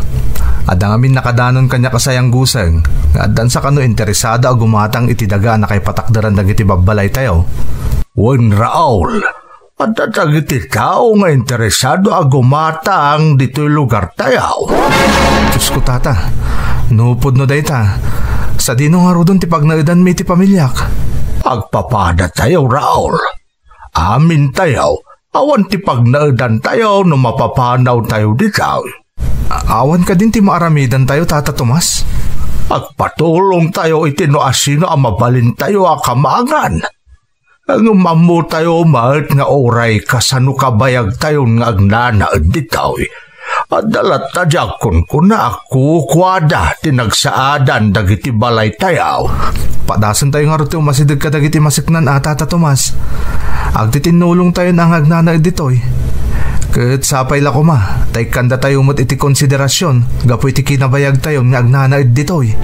Adda ngamin nakadanon kaniak a sayangguseng nga addan sa kano interesada a gumatang iti daga a nakaipatakderan dagiti babbalaytayo. Wen, Raul, adda dagiti tao nga interesado a gumatang ditoy lugartayo. Diosko, Tata, no pudno dayta, sadino ngaruden ti pagnaedanmi iti pamiliak? Agpapadatayo, Raul. Amintayo, awan ti pagnaedantayo no mapapanawtayo ditoy. A-, awan kadin ti maaramidantayo, Tata Tomas? Agpatulongtayo iti no asino a mabalintayo a kamangan. Ngem ammotayo met nga uray kasano kabayagtayon nga agnanaed ditoy. Adda latta diay agkunkuna a kukuada ti nagsaadan dagiti balaytayo. Padasentayo ngarud ti umasideg kadagiti maseknan a, Tata Tomas. Agtitinnulongtayon a nga agnanaed ditoy. Ket sapay la koma, ta ikkandatayo met iti konsiderasion gapu iti kinabayagtayon nga agnanaed ditoy.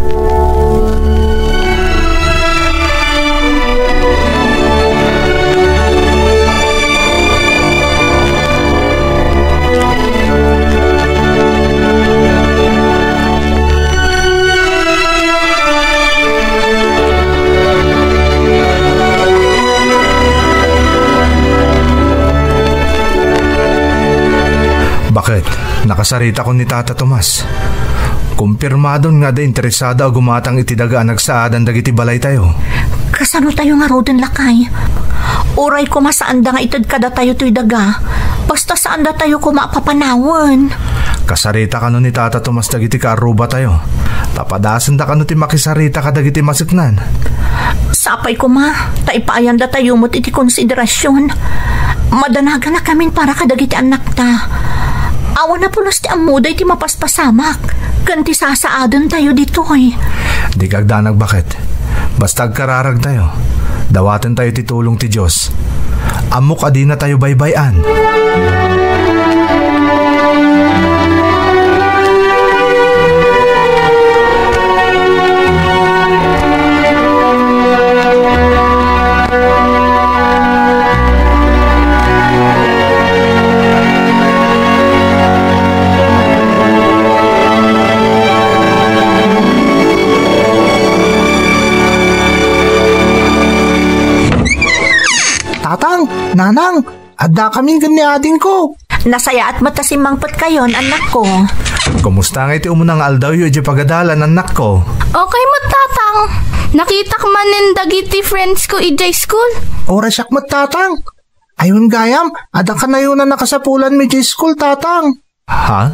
Baket, nakasaritakon ni Tata Tomas. Kumpirmadon nga adda interesado a gumatang iti daga a nagsaadan dagiti balaytayo. Kasano tayo ngaruden, lakay? Uray koma saanda nga ited kadatayo toy daga, basta saanda tayo koma a papanawen. Kasarita kano ni Tata Tomas dagiti kaarrubatayo. Ta padasenda kano ti makisarita kadagiti maseknan. Sapay koma, ta ipaayanda tayo met iti konsiderasion. Madanagana kamin para kadagiti annakta. Awan a pulos ti ammoda iti mapaspasamak ken ti sasaaden tayo ditoy. Di kagdanag, Baket. Basta agkararag tayo, dawaten tayo ti tulong ti Dios. Ammok a dina tayo baybay-an. Tatang, Nanang, adda kami ken ni adingko. Nasayaat met ta simmangpetkayon, annakko. Kumusta nga iti umuna nga aldawyo idiay pagadalan, annakko? Okay met, Tatang. Nakitak manen dagiti friends ko idiay school. Uray siak met, Tatang. Ay, wen gayam, adda kanayon a nakasapulanmi idiay school, Tatang. Ha?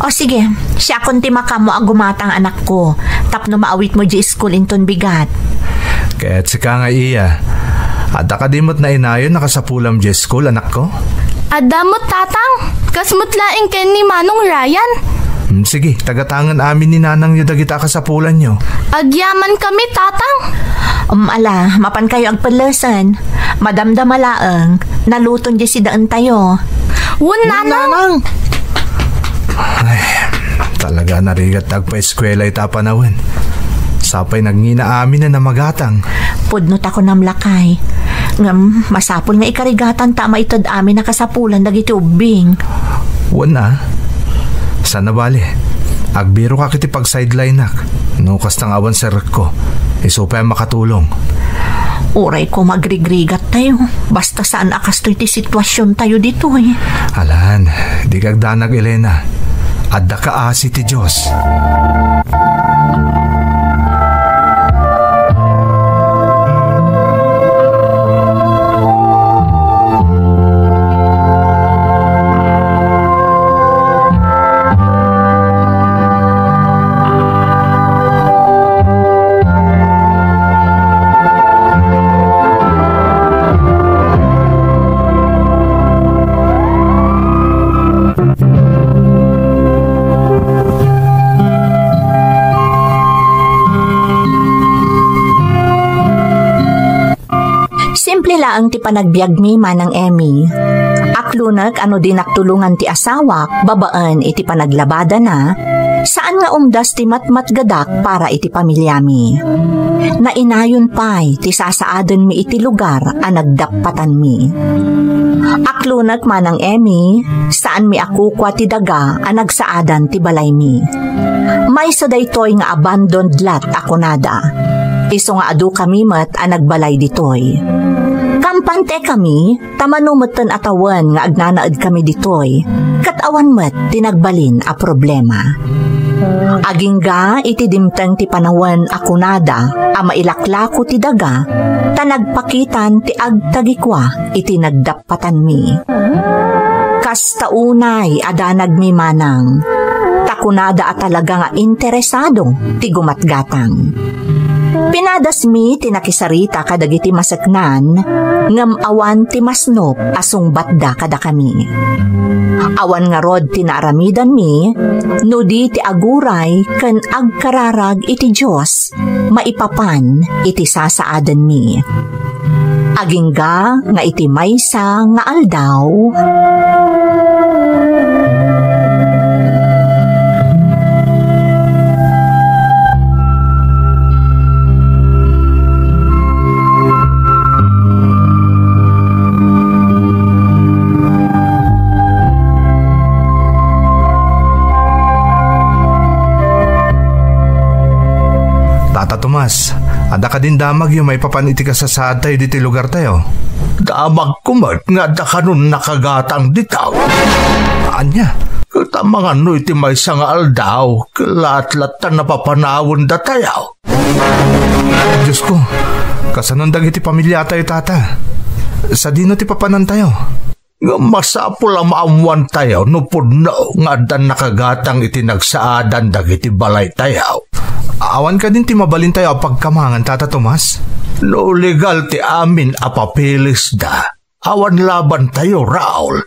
O sige, siakon ti makaammo a gumatang, anakko, tapno maawitmo idiay school inton bigat. Ket sika nga iya, adda kadi met nainayon a kasapulam idiay school, anakko? Adda met, Tatang. Kas met laeng ken ni Manong Ryan. Hmm, sige, tagatangen amin ni nanangyo dagita a kasapulanyo. Agyaman kami, Tatang. Um, ala, mapankayo agpellesen. Madamdama laeng, naluton diay sidaentayo. Wen, Nanang. Ay, talaga narigat ti agpaeskuela ita a panawen. Sapay nagngina amin a namagatang. Pudno ta kunam, lakay. Ngem, masapul nga ikarigatanta a maited amin a kasapulan dagiti ubbing. Wen a. Saan a bale, agbirokak iti pag-sidelineak. No kasta nga awan serrekko, isu pay a makatulong. Uray koma agrigrigattayo, basta saan a kastoy ti situasiontayo ditoy. Alan, di kagdanag, Elena. Adda kaasi ti Dios. Simple laeng ti panagbiagmi, Manang Emmy. Aklonek a no dinak tulongan ti asawak babaen iti panaglabadana, saan nga umdas ti matmatgedak para iti pamiliami. Nainayon pay ti sasaadenmi iti lugar a nagdappatanmi. Aklonek, Manang Emmy, saanmi a kukua ti daga a nagsaadan ti balaymi. Maysa daytoy nga abandoned lot a kunada. Isu nga adu kami met a nagbalay ditoy. Kampante kami, ta mano metten a tawen nga agnanaed kami ditoy, ket awan met ti nagbalin a problema. Agingga iti dimteng ti panawen a kunada a mailaklako ti daga, ta nagpakitan ti agtagikua iti nagdap- patanmi. Kasta unay a danagmi, Manang, ta kunada a talaga nga interesado ti gumatgatang. Pinadasmi ti nakisarita kadagiti maseknan, ngem awan ti masnop a sungbatda kadakami. Awan ngarud ti naaramidanmi no di ti aguray ken agkararag iti Dios maipapan iti sasaadenmi. Agingga nga iti maysa nga aldaw, Tata Tomas, adda kadin damagyo maipapan iti kasasaadtayo ditoy lugartayo? Damagko met nga adda kanon nakagatang dita. Ania? Amangan no iti maysa nga aldaw, ket latlatta napapanawendatayo. Diosko, kasanon dagiti pamiliatayo, Tata? Sadino ti papanantayo? Ngem masapul a maammoantayo no pudno nga addan nakagatang iti nagsaadan dagiti balaytayo. Awan kadin ti mabalintayo a pagkamangan, Tata Tomas? No legal ti amin a papeles da, awan labantayo, Raul.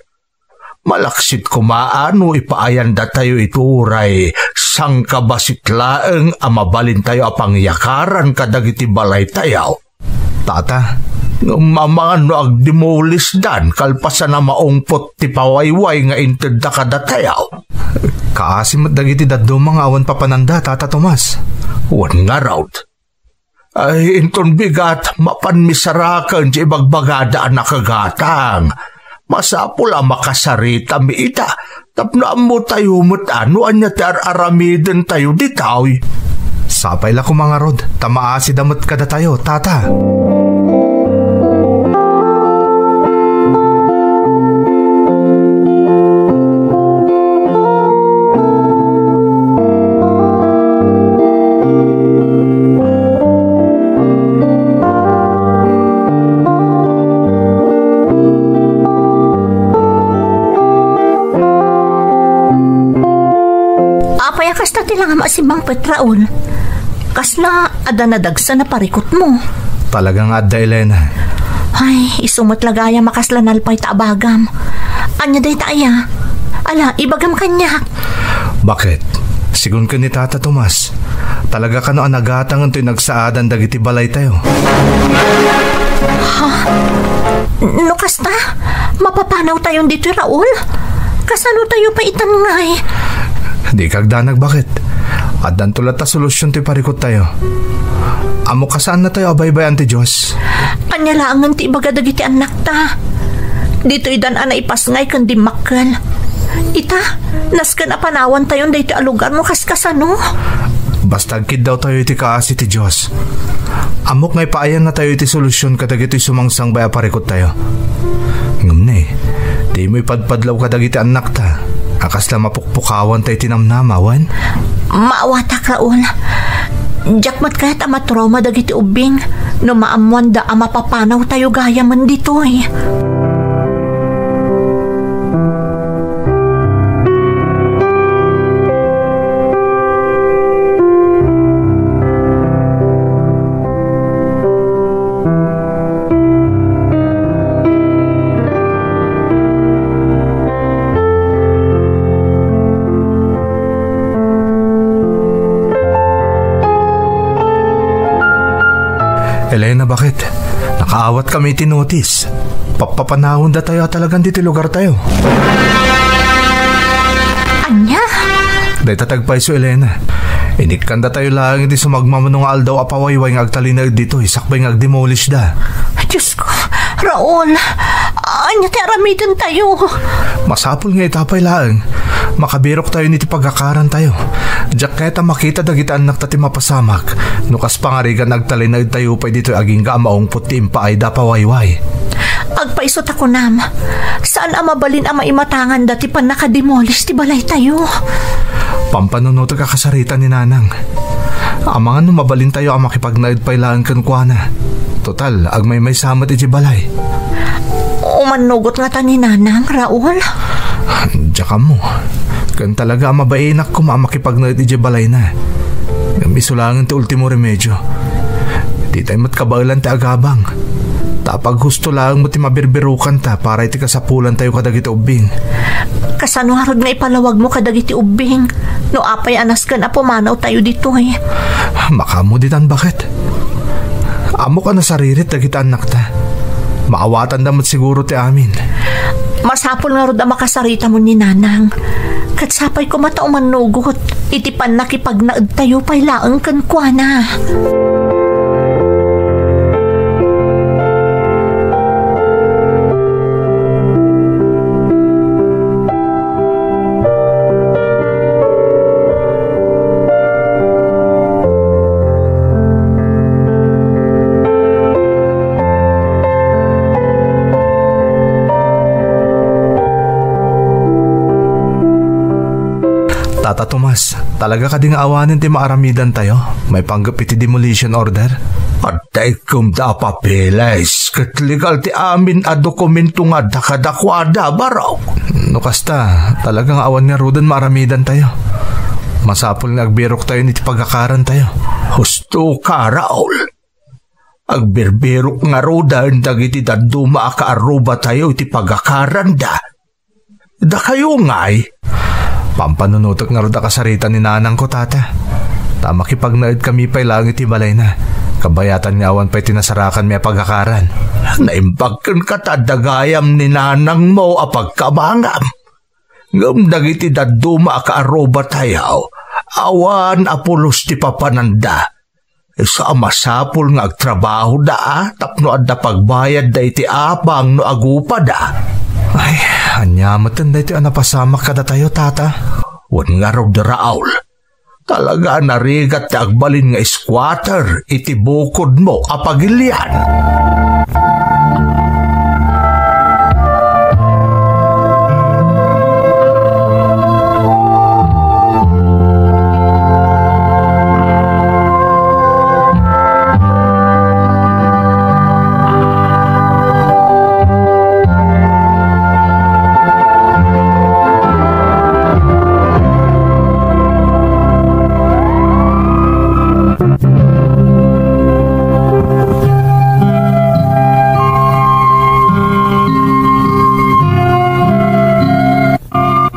Malaksid koma a no ipaayandatayo iti uray sangkabassit laeng a mabalintayo a pangyakaran kadagiti balaytayo. Tata, ngem amangan no agdemolisdan kalpasan a maungpot ti pawayway nga intedda kadatayo. Kaasi met dagiti dadduma nga awan papananda, Tata Tomas. Wen ngarud. Ay, inton bigat, mapanmi saraken ti ibagbagada a nakagatang. Masapul a makasaritami ita, tapno ammotayo met a no ania ti ar-aramidentayo ditoy. Sapay la koma ngarud, ta maasida met kadatayo, Tata. Apay a kasta ti langam a simmangpet, Raul? Kasla adda nadagsen a parikutmo? Talaga nga adda, Elena. Ay, isu met la gayam a kasla nalpay ta abagam. Ania dayta aya? Ala, ibagam kaniak. Bakit? Sigun ken ni Tata Tomas, talaga kano a nagatangen toy nagsaadan dagiti balaytayo. Ha? No kasta, mapapanawtayon ditoy, Raul? Kasano tayo pay itan ngay? Di kagdanag, bakit? Addanto latta solusion ti parikuttayo. Ammok a saannatayo a baybay-an ti Dios. Ania laengen ti ibaga dagiti annakta? Ditoydan a naipasngay ken dimmakkel. Ita, nasken a panawantayon daytoy a lugar no kaskasano. Basta agkiddawtayo iti kaasi ti Dios. Ammok nga ipaayannatayo iti solusion kadagitoy sumangsangbay a parikuttayo. Ngem ne, dimo ipadpadlaw kadagiti annakta a kasla mapukpukawanta iti namnama, wen? Maawatak, Raul. Diak met kayat a matrauma dagiti ubbing no maammoanda a mapapanawtayo gayamen ditoy. Elena, bakit? Nakaawat kami iti notis. Pappapanawendatayo a talagan ditoy lugartayo. Ania? Dayta ti agpayso, Elena. Inikkandatayo laeng iti sumagmamano nga aldaw a pawayway nga agtalinaed ditoy sakbay nga agdemolishda. Diosko, Raul, ania ti aramidentayo? Masapul nga ita pay laeng, makabiroktayon iti pagakarantayo. Diak kayat a makita dagiti annakta ti mapasamak no kas pangarigan agtalinaedtayo pay ditoy agingga a maungpot ti impaayda a pawayway. Agpayso ta kunam, saan a mabalin a maimatanganda ti pannakademolish ti balaytayo. Pampanunotek a kasarita ni Nanang. Amangan no mabalintayo a makipagnaed pay laeng kenkuana. Total, agmaymaysa met idiay balay. Umannugot ngata ni Nanang, Raul? Diak ammo. Ken talaga a mabainak koma a makipagnaed idiay balayna. Ngem isu laengen ti ultimo remedio. Ditay met kabaelan ti agabang. Ta apaghusto laeng met ti mabirbirokanta para iti kasapulantayo kadagiti ubbing. Kasano ngarud nga ipalawagmo kadagiti ubbing no apay a nasken a pumanawtayo ditoy? Makaammo ditan, bakit? Ammok a nasaririt dagiti annakta. Maawatanda met siguro ti amin. Masapul ngarud a makasaritamon ni Nanang. Ket sapay koma ta umannugot iti pannakipagnaedtayo pay laeng kenkuana. Tata Tomas, talaga kadi nga awanen ti maaramidantayo maipanggep iti demolition order? Adda ikkumda a papeles ket legal ti amin a dokumento nga adda kadakuada, barok. No kasta, talaga nga awan ngaruden maaramidantayo. Masapul nga agbiroktayon iti pagakarantayo. Husto ka, Raul. Agbirbirok ngaruden dagiti dadduma a kaarrubatayo iti pagakaranda. Dakayo ngay? Pampanunotek ngarud a kasarita ni nanangko, tata. Ta makipagnaedkami pay laeng iti balayna. Kabayatan nga awan pay ti nasarakanmi a pagakaran. Naimbag kenka ta adda gayam ni nanangmo a pagkamangam. Ngem dagiti dadduma a kaarrubatayo, awan a pulos ti papananda. Isu a masapul nga agtrabahoda a tapno adda pagbayadda iti apang no agupada. Ay, ania metten daytoy a napasamak kadatayo, tata? Wen ngarud, Raul, talaga a narigat ti agbalin nga squatter iti bukodmo a pagilian.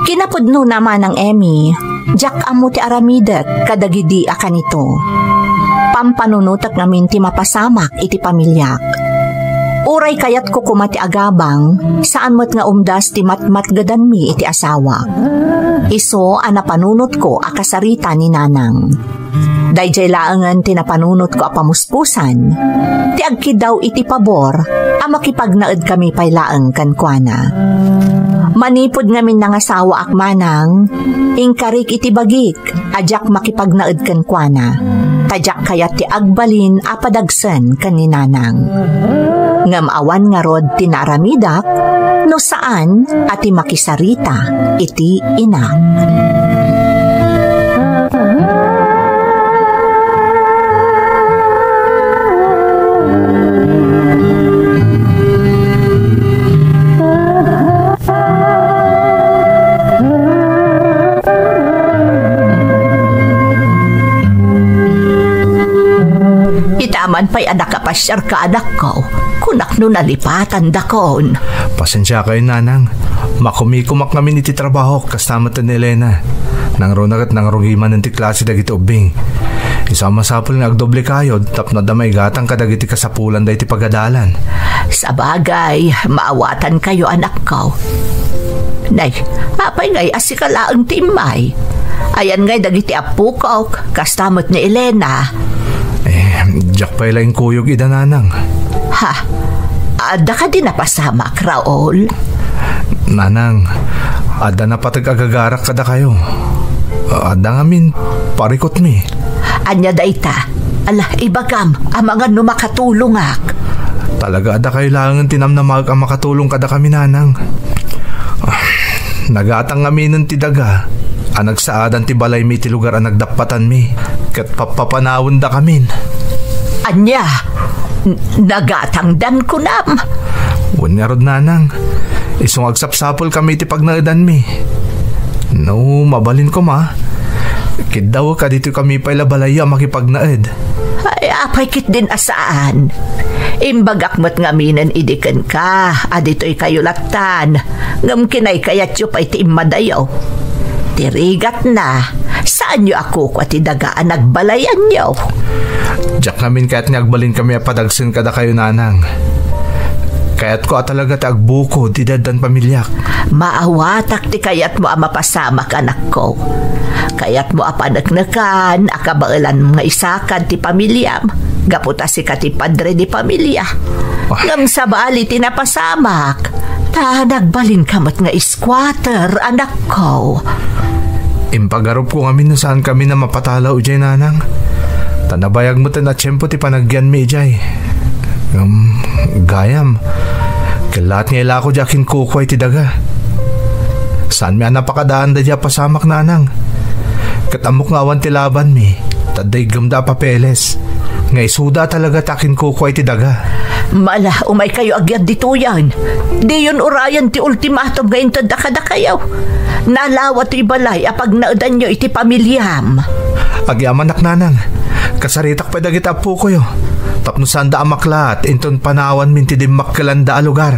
Kinapudnona, Manang Emmy, diak ammo ti aramidek kadagidi a kanito. Pampanunotek ngamin ti mapasamak iti pamiliak. Uray kayatko koma ti agabang, saan met nga umdas ti matmatgedanmi iti asawak. Isu a napanunotko a kasarita ni Nanang. Daydiay laengen ti napanunotko a pamuspusan, ti agkiddaw iti pabor a makipagnaedkami pay laeng kenkuana. Manipud ngamin nangasawaak, Manang, inkarik iti bagik a diak makipagnaed kenkuana, ta diak kayat ti agbalin a padagsen ken ni Nanang. Ngem awan ngarud ti naaramidak no saan a ti makisarita iti inak. Ita man pay a nakapasiarka, anakko. Kunak no nalipatandakon. Pasensiakayo, Nanang. Makumikumak ngamin iti trabahok, kasta met ni Elena. Nangruna ket nangrugi manen ti klase dagiti ubbing. Isu a masapul nga agdoble kayod tapno adda maigatang kadagiti kasapulanda iti pagadalan. Sabagay, maawatankayo, anakko. Nay, apay ngay a sika laeng ti immay? Ayan ngay dagiti appokok, kasta met ni Elena. Eh, diak pay la inkuyog ida, Nanang. Ha? Adda kadi napasamak, Raul? Nanang, adda napateg a gagarak kadakayo. Adda ngamin parikutmi. Ania dayta? Ala, ibagam, amangan no makatulongak. Talaga, adda kayo laengen ti namnamaek a makatulong kadakami, Nanang. Nagatang ngaminen ti daga a nagsaadan ti balaymi iti lugar a nagdappatanmi, ket pappapanawendakamin. Ania? N-, nagatangdan kunam? Wen ngarud, Nanang, isu nga agsapsapulkami iti pagnaedanmi. No mabalin koma, kiddawek a ditoykami pay la balayyo a makipagnaed. Ay, apay ketdin a saan? Imbagak met ngaminen idi kenka a ditoykayo lattan, ngem kinaykayatyo pay ti immadayo. Ti rigatna, saanyo a kukua ti daga a nagbalayanyo. Diak ngamin kayat nga agbalinkami a padagsen kadakayo, Nanang. Kayatko a talaga ti agbukod ti daddan pamiliak. Maawatak ti kayatmo a mapasamak, anakko. Kayatmo a paneknekan a kabaelan nga isakad ti pamiliam, gapu ta sika ti padre di pamilia. Ah. Ngem sabali ti napasamak, ta nagbalinka met nga squatter, anakko. Impagarupko ngamin no saankami a mapatalaw idiay, Nanang. Ta nabayag met a tiempo ti panagyanmi idiay. Ngem, gayam, kellaat nga ilako diay akinkukua iti daga. Saanmi a napakadaan daydiay a pasamak, Nanang. Ket ammok nga awan ti labanmi, ta adda iggamda a papeles. Nga isuda talaga ti akinkukua iti daga. Mala, umaykayo agyat ditoyen. Diyon urayen ti ultimatum nga intedda kadakayo. Nalawa ti balay a pagnaedanyo iti pamiliam. Agyamanak, nanang. Kasaritak pay dagiti appokoyo. Tapno saanda a maklaat inton panawanmin ti dimmakkelanda a lugar.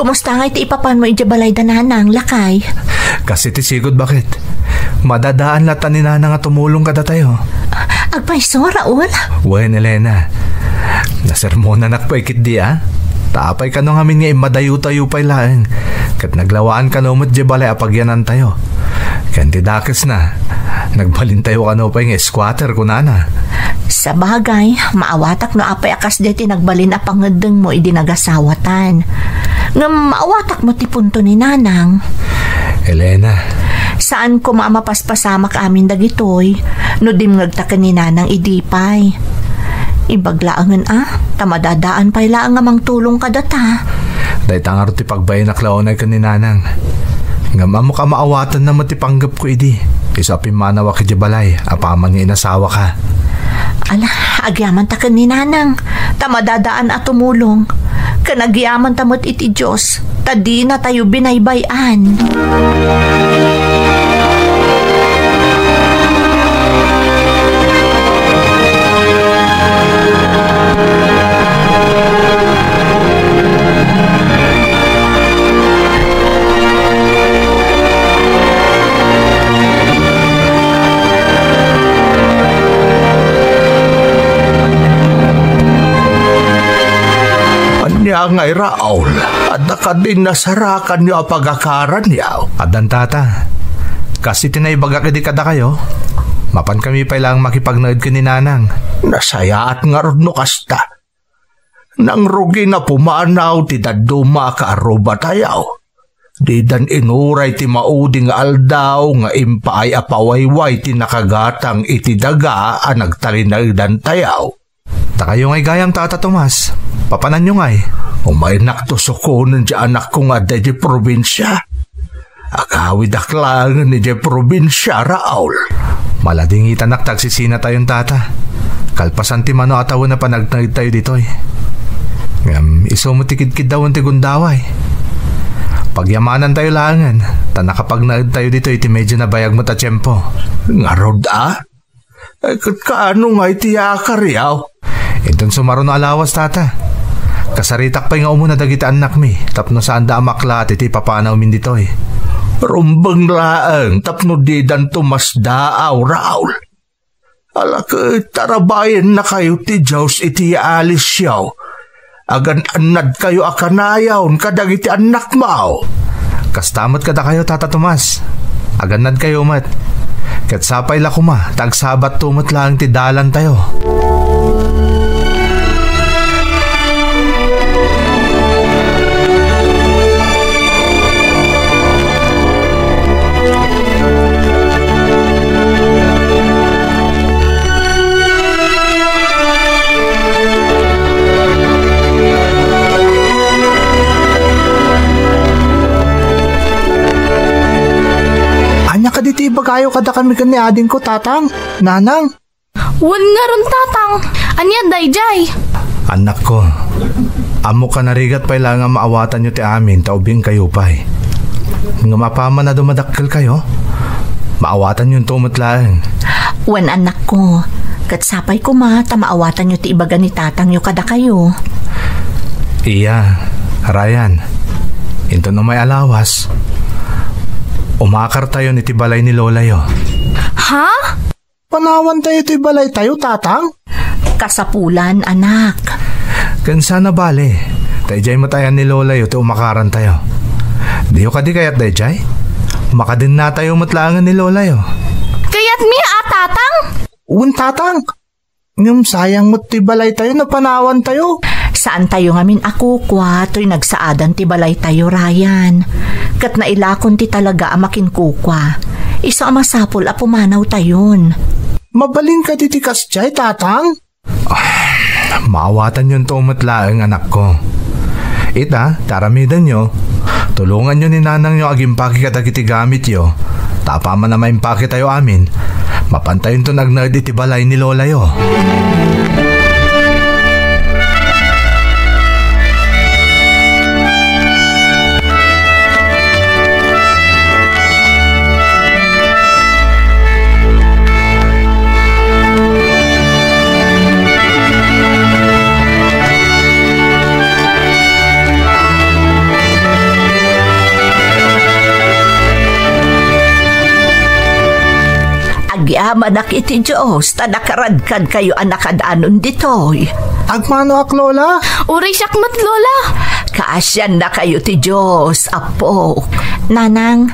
Kumusta ngay ti ipapanmo idiay balayda, nanang, lakay? Kas iti sigud, baket. Madadaan latta ni nanang a tumulong kadatayo. Agpayso, Raul? Wen, Elena. Nasermonanak pay ketdi, a? Ta apay kano ngamin nga immadayutayo pay laeng, ket naglawaan kano met diay balay a pagyanantayo. Ken ti dakesna, nagbalintayo kano pay nga squatter, kunana. Sabagay, maawatak no apay a kasdiay ti nagbalin a pangeddengmo idi nagasawatan. Ngem maawatak met ti punto ni nanang. Elena. Saan koma a mapaspasamak amin dagitoy no dimngegta ken ni nanang idi pay. Imbag laengen a, ta madadaan pay laeng a mangtulong kadata. Dayta ngarud ti pagbaenak la unay ken ni nanang. Ngem ammok a maawatanna met ti panggepko idi, isu a pimmanawak idiay balay apaman nga inasawaka. Ala, agyamanta ken ni nanang, ta madadaan a tumulong. Ken agyamanta met iti Dios, ta dinatayo binaybay-an. Ania ngay, Raul? Adda kadi nasarakanyo a pagakaranyo? Addan, tata. Kas iti naibagak idi kadakayo, mapankami pay laeng makipagnaed ken ni nanang. Nasayaat ngarud no kasta. Nangrugi na pumanaw ti dadduma a kaarrubatayo. Didan inuray ti maudi nga aldaw nga impaay a pawayway ti nakagatang iti daga a nagtalinaedantayo. Dakayo ngay gayam, Tata Tomas. Papananyo ngay? Umaynakto sukonen ti anakko nga adda idiay probinsia. Agawidak laengen idiay probinsia, Raul. Maladingitanak ta agsisinatayon, tata. Kalpasan ti mano a tawen a panagnaedtayo ditoy. Ngem isu met ti kidkiddawen ti gundaway. Pagyamanantayo laengen, ta nakapagnaedtayo ditoy iti medyo nabayag met a tiempo. Ngarud a? Ay, ket kaano ngay ti yakaryo? Inton sumaruno a lawas, tata. Kasaritak pay nga umuna dagiti annakmi tapno saanda a maklaat iti papanawmin ditoy. Rumbeng laeng tapno didanto masdaaw, Raul. Ala ket tarabayennakayo ti Dios iti yaalisyo. Agan-annadkayo a kanayon kadagiti annakmo. Kasta met kadakayo, Tata Tomas. Agannadkayo met. Ket sapay la koma ta agsabatto met laeng ti dalantayo. Ania kadi ti ibagayo kadakami ken ni adingko, Tatang, Nanang? Wen ngarud, Tatang. Ania daydiay? Annakko, ammok a narigat pay laeng a maawatanyo ti amin ta ubingkayo pay. Ngem apaman a dumadakkelkayo, maawatanyonto met laeng. Wen, annakko, ket sapay koma ta maawatanyo ti ibaga ni tatangyo kadakayo. Iya, Ryan, inton umay a lawas, umakartayon iti balay ni lolayo. Ha? Panawantayo iti balaytayo, Tatang? Kasapulan, anak. Ken saan a bale, ta idiay met ayan ni lolayo ti umakarantayo. Diyo kadi kayat daydiay? Makadennatayo met laengen ni lolayo. Kayatmi a, Tatang? Wen, Tatang. Ngem sayang met ti balaytayo no panawantayo. Saantayo ngamin a kukua toy nagsaadan ti balaytayo, Ryan. Ket nailakon ti talaga a makinkukua. Isu a masapul a pumanawtayon. Mabalin kadi ti kasdiay, Tatang? Maawatanyonto met laeng, anakko. Ita, ta aramidenyo, tulonganyo ni nanangyo agimpake kadagiti gamityo. Ta apaman a maimpaketayo amin, mapantayonton agnaed iti balay ni lolayo. Agyamanak iti Dios ta nakaradkankayo a nakadanon ditoy. Agmanoak, Lola. Uray siak met, Lola. Kaasiannakayo ti Dios, Apok. Nanang,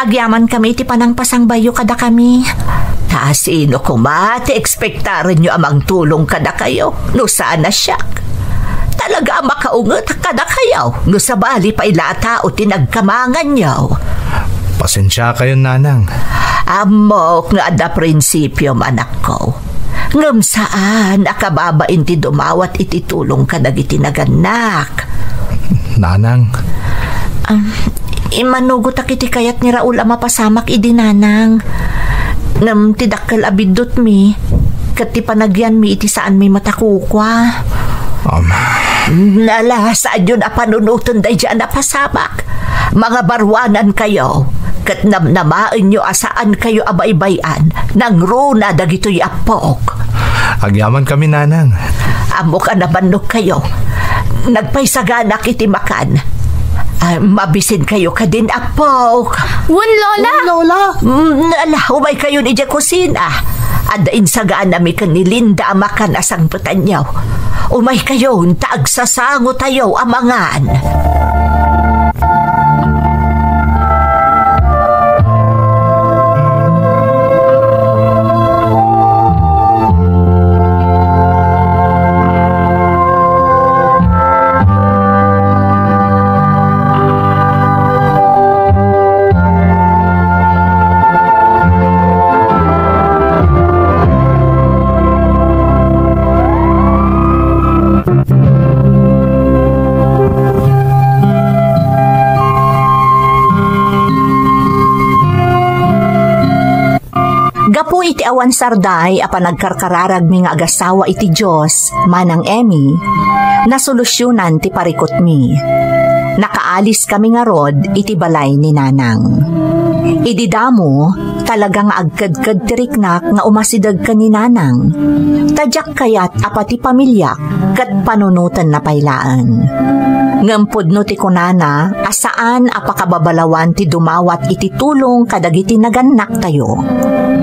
agyamankami iti panangpasangbayo kadakami. Ta sino koma ti ekspektarenyo a mangtulong kadakayo no saan a siak? Talaga a makaungetak kadakayo no sabali pay la a tao ti nagkamanganyo. Pasensiakayon, nanang. Ammok nga adda prinsipiom, anakko. Ngem saan a kababain ti dumawat iti tulong kadagiti nagannak. Nanang. Ah, immanugotak iti kayat ni Raul a mapasamak idi, nanang. Ngem ti dakkel a biddutmi, ket ti panagyanmi iti saanmi met a kukua. Um. Nala, saanyon a panunoten daydi a napasamak. Mangabaruanankayo, ket namnamaenyo a saankayo a baybay-an nangruna dagitoy, Apok. Agyamankami, nanang. Ammok a nabannogkayo. Nagpaisaganak iti makan. Ah, mabisinkayo kadin, Apok. Wen, Lola. Wen, Lola. Mm, ala, umaykayon idiay kusina. Adda insaganami ken ni Linda a makan a sangpetanyo. Umaykayon, ta agsasangotayo a mangan. Gapu iti awan sarday a panagkarkararagmi nga agasawa iti Dios, Manang Emmy, nasolusionan ti parikutmi. Nakaaliskami ngarud iti balay ni Nanang. Idi damo, talaga nga agkedked ti riknak nga umasideg ken ni Nanang. Ta diak kayat a pati pamiliak ket panunotenna pay laeng. Ngem pudno ti kunana a saan a pakababalawan ti dumawat iti tulong kadagiti nagannaktayo.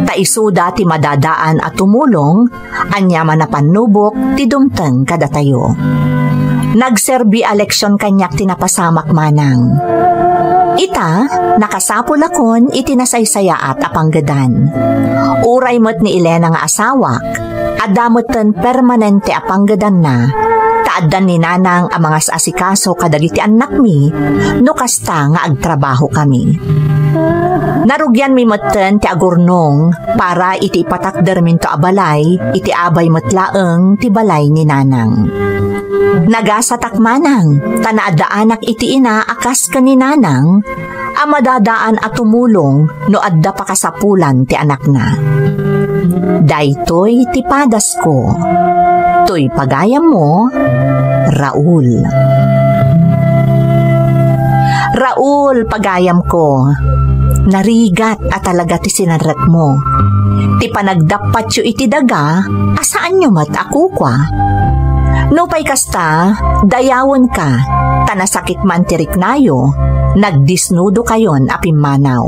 Ta isuda ti madadaan a tumulong, ania man a pannubok ti dumteng kadatayo. Nagserbi a leksion kaniak ti napasamak, Manang. Ita, nakasapulakon iti nasaysayaat a panggedan. Uray met ni Elena nga asawak, adda metten permanente a panggedanna, ta addan ni Nanang a mangas-asikaso kadagiti annakmi no kasta nga agtrabahokami. Narugianmi metten ti agurnong para iti ipatakderminto a balay iti abay met laeng ti balay ni Nanang. Nagasatak, Manang, ta naaddaanak iti ina a kas ken ni Nanang, a madadaan a tumulong no adda pakasapulan ti anakna. Daytoy ti padasko. Toy pagayammo, Raul. Raul, pagayamko, narigat a talaga ti sinarrekmo. Ti panagdappatyo iti daga, a saanyo met a kukua. Nupay kasta, dayawenka, ta nasakit man ti riknayo, nagdisnudokayon a pimmanaw.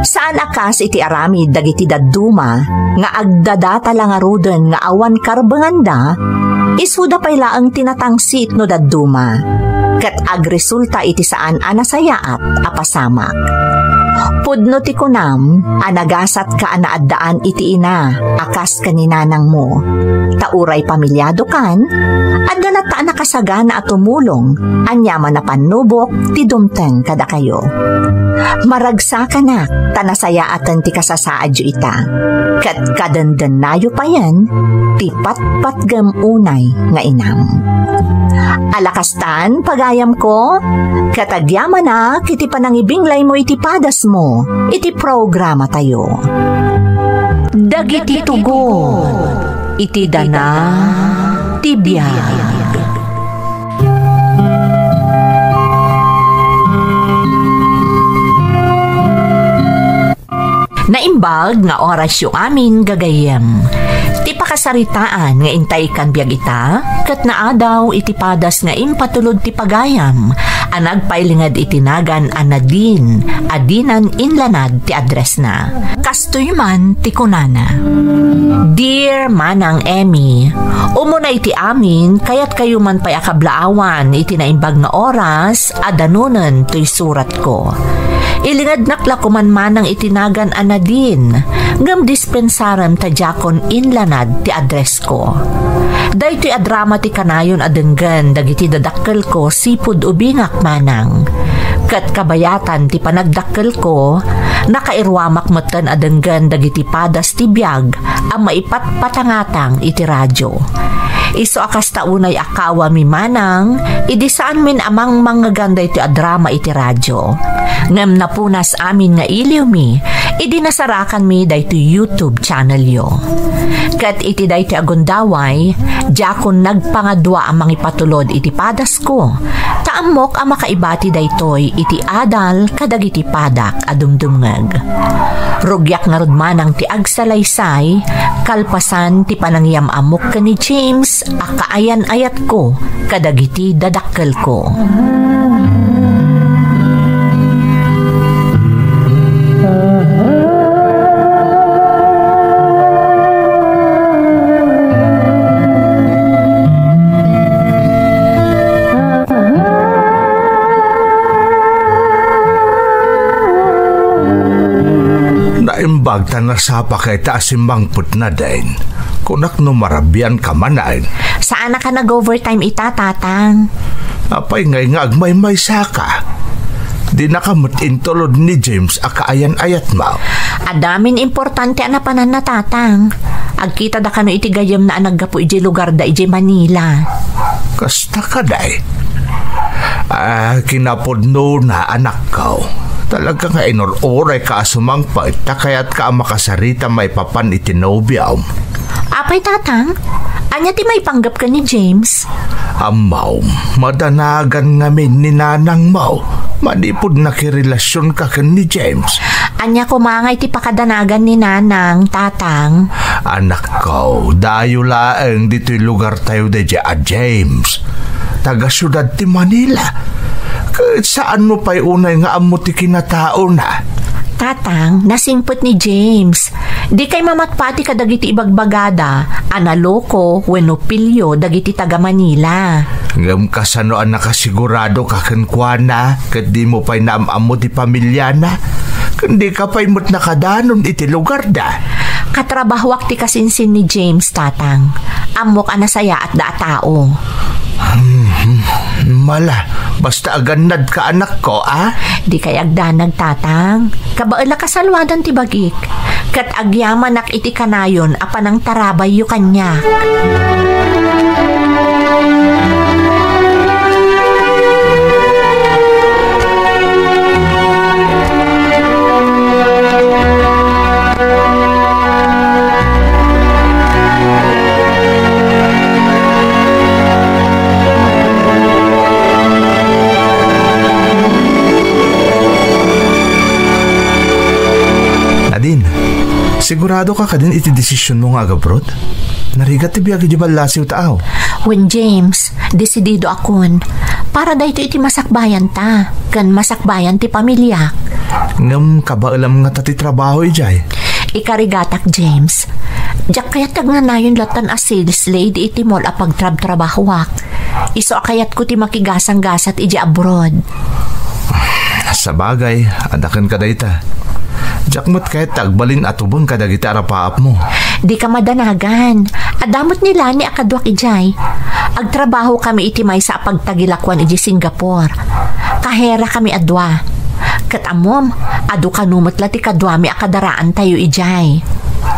Saan a kas iti aramid dagiti dadduma nga agdadata la ngaruden nga awan karbenganda, isuda pay laeng ti natangsit no dadduma, ket agresulta iti saan a nasayaat a pasamak. Pudno ti kunam a nagasatka a naaddaan iti ina a kas ken ni nanangmo. Ta uray pamiliadokan, adda latta a nakasagana a tumulong aniaman a pannubok ti dumteng kadakayo. Maragsakanak ta nasayaaten ti kasasaadyo ita. Ket kadendennayo payen ti patpatgem unay nga inam. Ala kastan, pagayamko, ket agyamanak iti panangibinglaymo iti padasmo iti programatayo. Dagiti tugon iti dana ti biag. Naimbag nga orasyo amin, gagayyem. Ti pakasaritaan nga intay kan biag ita, ket naadaw iti padas nga impatulod ti pagayam a nagpailinged iti nagan a Nadine a dinan inlanad ti addressna. Kastoy man ti kunana, "Dear Manang Emmy, umuna iti amin, kayatkayo man pay a kablaawan iti naimbag nga oras a danonen toy suratko. Ilingednak la koman manang iti nagan a Nadine, ngem dispensarem ta diakon inlanad ti addressko. Daytoy a drama ti kanayon a denggen dagiti dadakkelko sipud ubingak manang. Ket kabayatan ti panagdakkelko, nakairuamak metten a denggen dagiti padas ti biag a maipatpatangatang iti radio. Isu a kasta unay a kawami manang, idi saanmin a mangmangngegan daytoy a drama iti radio. Ngem napunas amin nga iliwmi, idi nasarakanmi daytoy YouTube channelyo. Ket iti daytoy a gundaway, diakon nagpangadua a mangipatulod iti padasko, ta ammok a makaibati daytoy iti adal kadagiti padak a dumdumngeg. Rugiak ngarud manang ti agsalaysay, kalpasan ti panangiyam-amok ken ni James a kaayan-ayatko kadagiti dadakkelko." Naimbag ta nasapa kay ta a simmangpet, Nadine. Kunak no marabian ka manen. Saanak a nag-overtime ita, Tatang. Apay ngay nga agmaymaysa ka? Dinaka met intulod ni James a kaayan-ayatmo? Adamin importante a napananna, Tatang. Agkitada kano iti gayyemna a naggapu idiay lugarda idiay Manila. Kasta kadi? Ah, kinapudnona, anakko. Talaga nga inur-uray ka a sumangpet ta kayat ka a makasarita maipapan iti nobiom. Apay, Tatang? Ania ti maipanggep ken ni James? Ammom, madanagan ngamin ni nanangmo manipud nakirelasionka ken ni James. Ania koma ngay ti pakadanagan ni nanang, Tatang? Anakko, dayo laeng ditoy lugartayo daydiay a James. Taga siudad ti Manila. Ket saanmo pay unay nga ammo ti kinataona? Tatang, nasingpet ni James. Dikay mamatpati kadagiti ibagbagada a naloko wenno pilio dagiti taga-Manila. Ngem kasano a nakasigurado ka kenkuana ket dimo pay naam-ammo ti pamiliana? Ken dika pay met nakadanon iti lugarda? Katrabahoak ti kasinsin ni James, Tatang. Ammok a nasayaatda a tao. Hmm, mala, basta agannadka, anakko, a? Dikay agdanag, Tatang. Kabaelak a salwadan ti bagik. Ket agyamanak iti kanayon a panangtarabayyo kaniak. Nadine, sigurado ka kadin iti desisionmo nga agabroad? Narigat ti biag idiay ballasiw ta aw. Wen, James, desidido akon. Para daytoy iti masakbayanta, ken masakbayan ti pamiliak. Ngem kabaelam ngata ti trabaho idiay? Ikarigatak, James. Diak kayat agnanayon lattan a sales lady iti mall a pagtrabtrabahoak. Isu a kayatko ti makigasanggasat idiay abroad. Sabagay, adda kenka dayta. Diak met kayat ta agbalin a tubeng kadagiti arapaapmo. Dika madanagan. Adda met ni Lani a kaduak idiay. Agtrabahokami iti maysa a pagtagilakoan idiay Singapore. Kaherakami a dua. Ket ammom, adu kano met la ti kaduami a kadaraantayo idiay.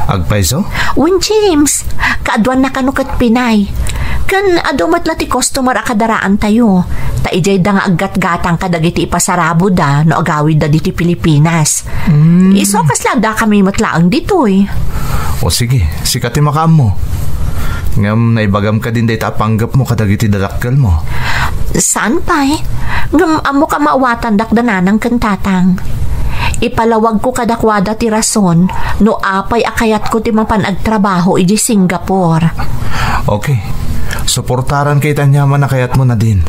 Agpayso? Wen, James, kaaduanna kano ket Pinay. Ken adu met la ti customer a kadaraantayo. Ta idiayda nga aggatgatang kadagiti ipasaraboda no agawidda ditoy Pilipinas. Mm. Isu, kasla addakami met laeng ditoy. O sige, sika ti makaammo. Ngem naibagam kadin dayta a panggepmo kadagiti dadakkelmo? Saan pay? Ngem ammok a maawatandak da nanang ken tatang. Ipalawagko kadakuada ti rason no apay a kayatko ti mapan agtrabaho idiay Singapore. Okay. Suportaranka iti aniaman a kayatmo, Nadine.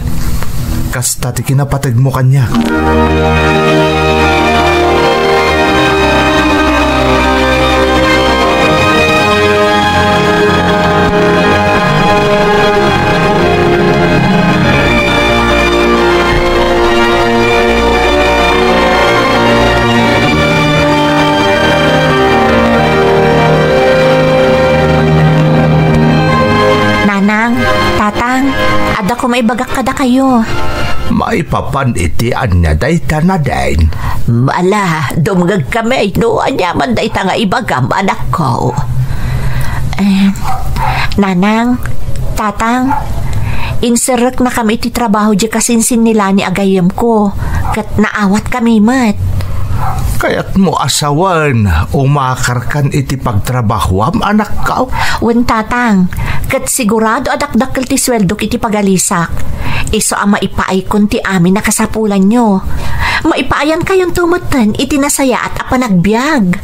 Kasta ti kinapategmo kaniak. Nanang, tatang, adda koma ibagak kadakayo. Maipapan iti ania dayta, Nadine? Ala, dumngegkami no aniaman dayta nga ibagam, anakko. Eh, nanang, tatang, inserreknakami iti trabaho diay kasinsin ni Lani a gayyemko, ket naawatkami met. Kayatmo a sawen, umakarkan iti pagtrabahoam, anakko? Wen, tatang, ket sigurado a dakdakkel ti sueldok iti pagalisak. Isu a maipaaykon ti amin a kasapulanyo. Maipaayankayonto metten iti nasayaat a panagbiag.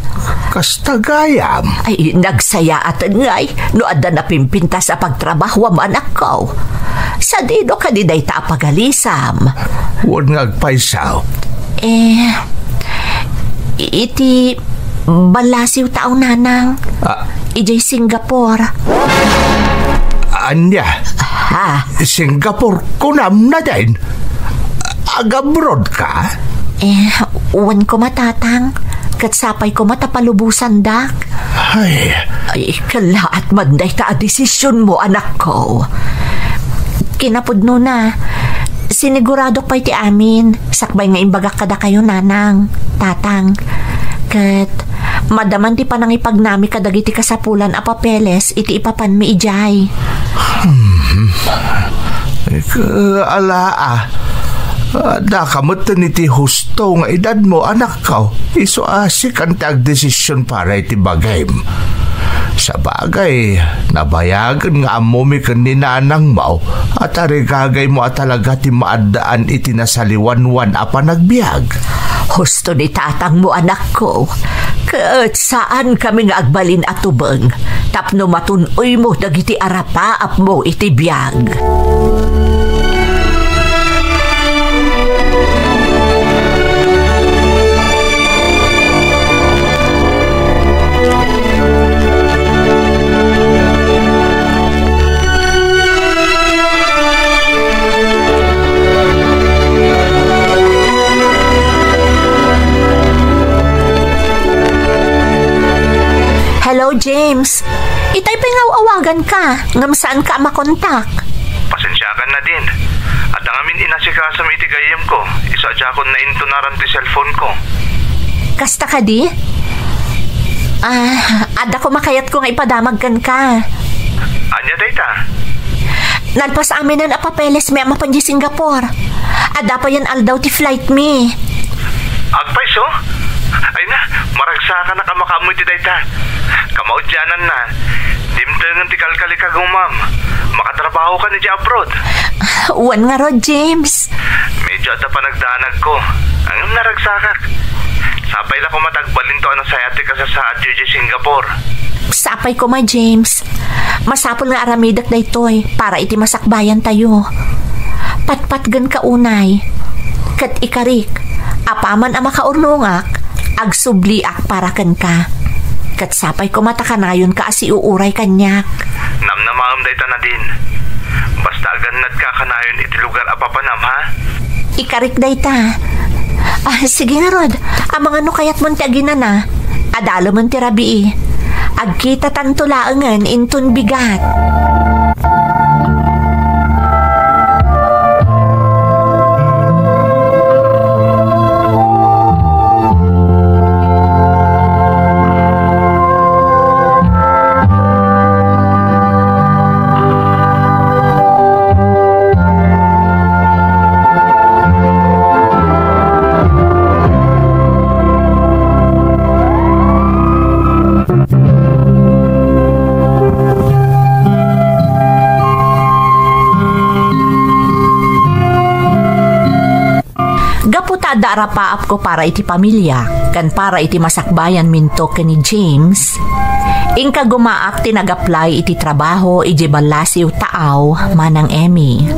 Kasta gayam. Ay, nagsayaaten ngay no adda napimpintas a pagtrabahoam, anakko. Sadino kadi dayta a pagalisam? Wen nga agpayso. Eh, iti ballasiwtayo, nanang. Ah. Idiay Singapore. Ania? Ha? Singapore, kunam, Nadine? Agabroad ka? Eh, wen koma, tatang. Ket sapay koma ta palubosandak. Ay. Ay, kalaat man dayta a desisionmo, anakko. Kinapudnona, siniguradok pay ti amin, sakbay nga imbagak kadakayo, nanang, tatang. Ket, madaman ti panangipagnami kadagiti kasapulan a papeles iti ipapanmi idiay. Hmm. Ala, a. Addaka metten iti husto nga edadmo, anakko. Isu a sikan ti agdesision para iti bagim. Sabagay, nabayagen nga ammomi ken ni nanangmo a tarigagaymo a talaga ti maaddaan iti nasaliwanwan a panagbiag. Husto ni tatangmo, anakko. Ket saankami nga agbalin a tubeng tapno matun-oymo dagiti arapaapmo iti biag. Hello, James. Itay pay nga aw-awaganka, ngem saanka a makontak. Pasensiakan, Nadine. Adda ngamin inasikasam iti gayyemko, isu a diakon naintunaran ti cellphoneko. Kasta kadi? Ah, adda koma kayatko nga ipadamag kenka. Ania dayta? Nalpas aminen a papelesmi a mapan idiay Singapore. Adda payen aldaw ti flightmi. Agpayso? Ay na, maragsakanak a makaammo iti dayta. Kamaudiananna, dimtengen ti kalkalikagumam. Makatrabahokan idiay abroad. Wen ngarud, James. Medyo adda panagdanagko. Ngem naragsakak. Sapay la koma ta agbalinto a nasayaat ti kasasaadyo idiay Singapore. Sapay koma, James. Masapul nga aramidek daytoy para iti masakbayantayo. Patpatgenka unay. Ket ikarik, apaman a makaurnongak, agsubliak para kenka. Ket sapay koma ta kanayonka a siuuray kaniak. Namnamaem dayta, Nadine. Basta agannadka kanayon iti lugar a papanam, ha? Ikarik dayta. Ah, sige ngarud, amangan no kayatmon ti aginana. Adalemen ti rabii. Agkitatanto laengen inton bigat. Gapu ta adda arapaapko para iti pamiliak ken para iti masakbayanminto ken ni James, inka gumaak ti nag-apply iti trabaho idiay Balasiw, Taaw, Manang Emmy.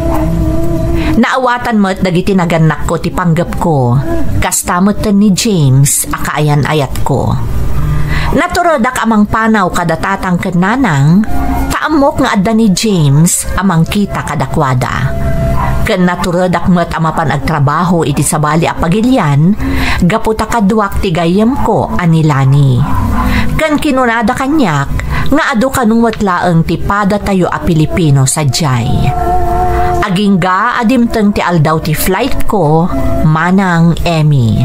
Naawatan met dagiti nagannakko ti panggepko, kasta metten ni James a kaayan-ayatko. Naturedak a mangpanaw kada tatang ken nanang, ta ammok nga adda ni James a mangkita kadakuada. Ken naturedak met a mapan agtrabaho iti sabali a pagilian gapu ta kaduak ti gayyemko a ni Lani. Ken kinunada kaniak nga adu kano met laeng ti padatayo a Pilipino sadiay. Agingga a dimteng ti aldaw ti flightko, Manang Emmy.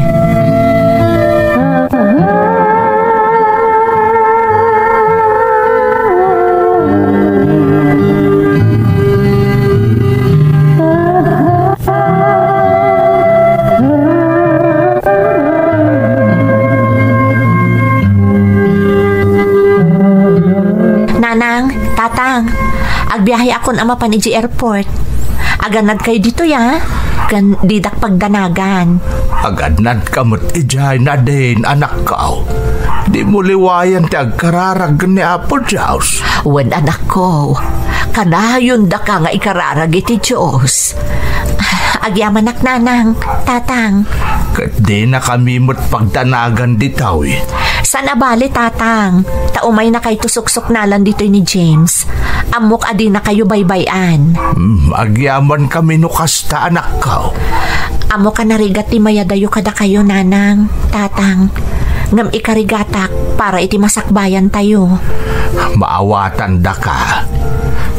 Nanang, Tatang, agbiahekon a mapan idiay airport. Agannadkayo ditoy, a? Ken didak pagdanagan. Agannadka met idiay, Nadine, anakko. Dimo liwayan ti agkararag ken ni Apo Dios. Wen, anakko, kanayondaka nga ikararag iti Dios. Agyamanak, Nanang, Tatang. Ket dinakami met pagdanagan ditoy. Saan a bale, Tatang, ta umaynakayto suksuknalan ditoy ni James. Ammok a dinakayo baybay-an. Hmm, agyamankami no kasta, anakko. Ammok a narigat ti mayadayo kadakayo, Nanang, Tatang. Ngem ikarigatak para iti masakbayantayo. Maawatandaka.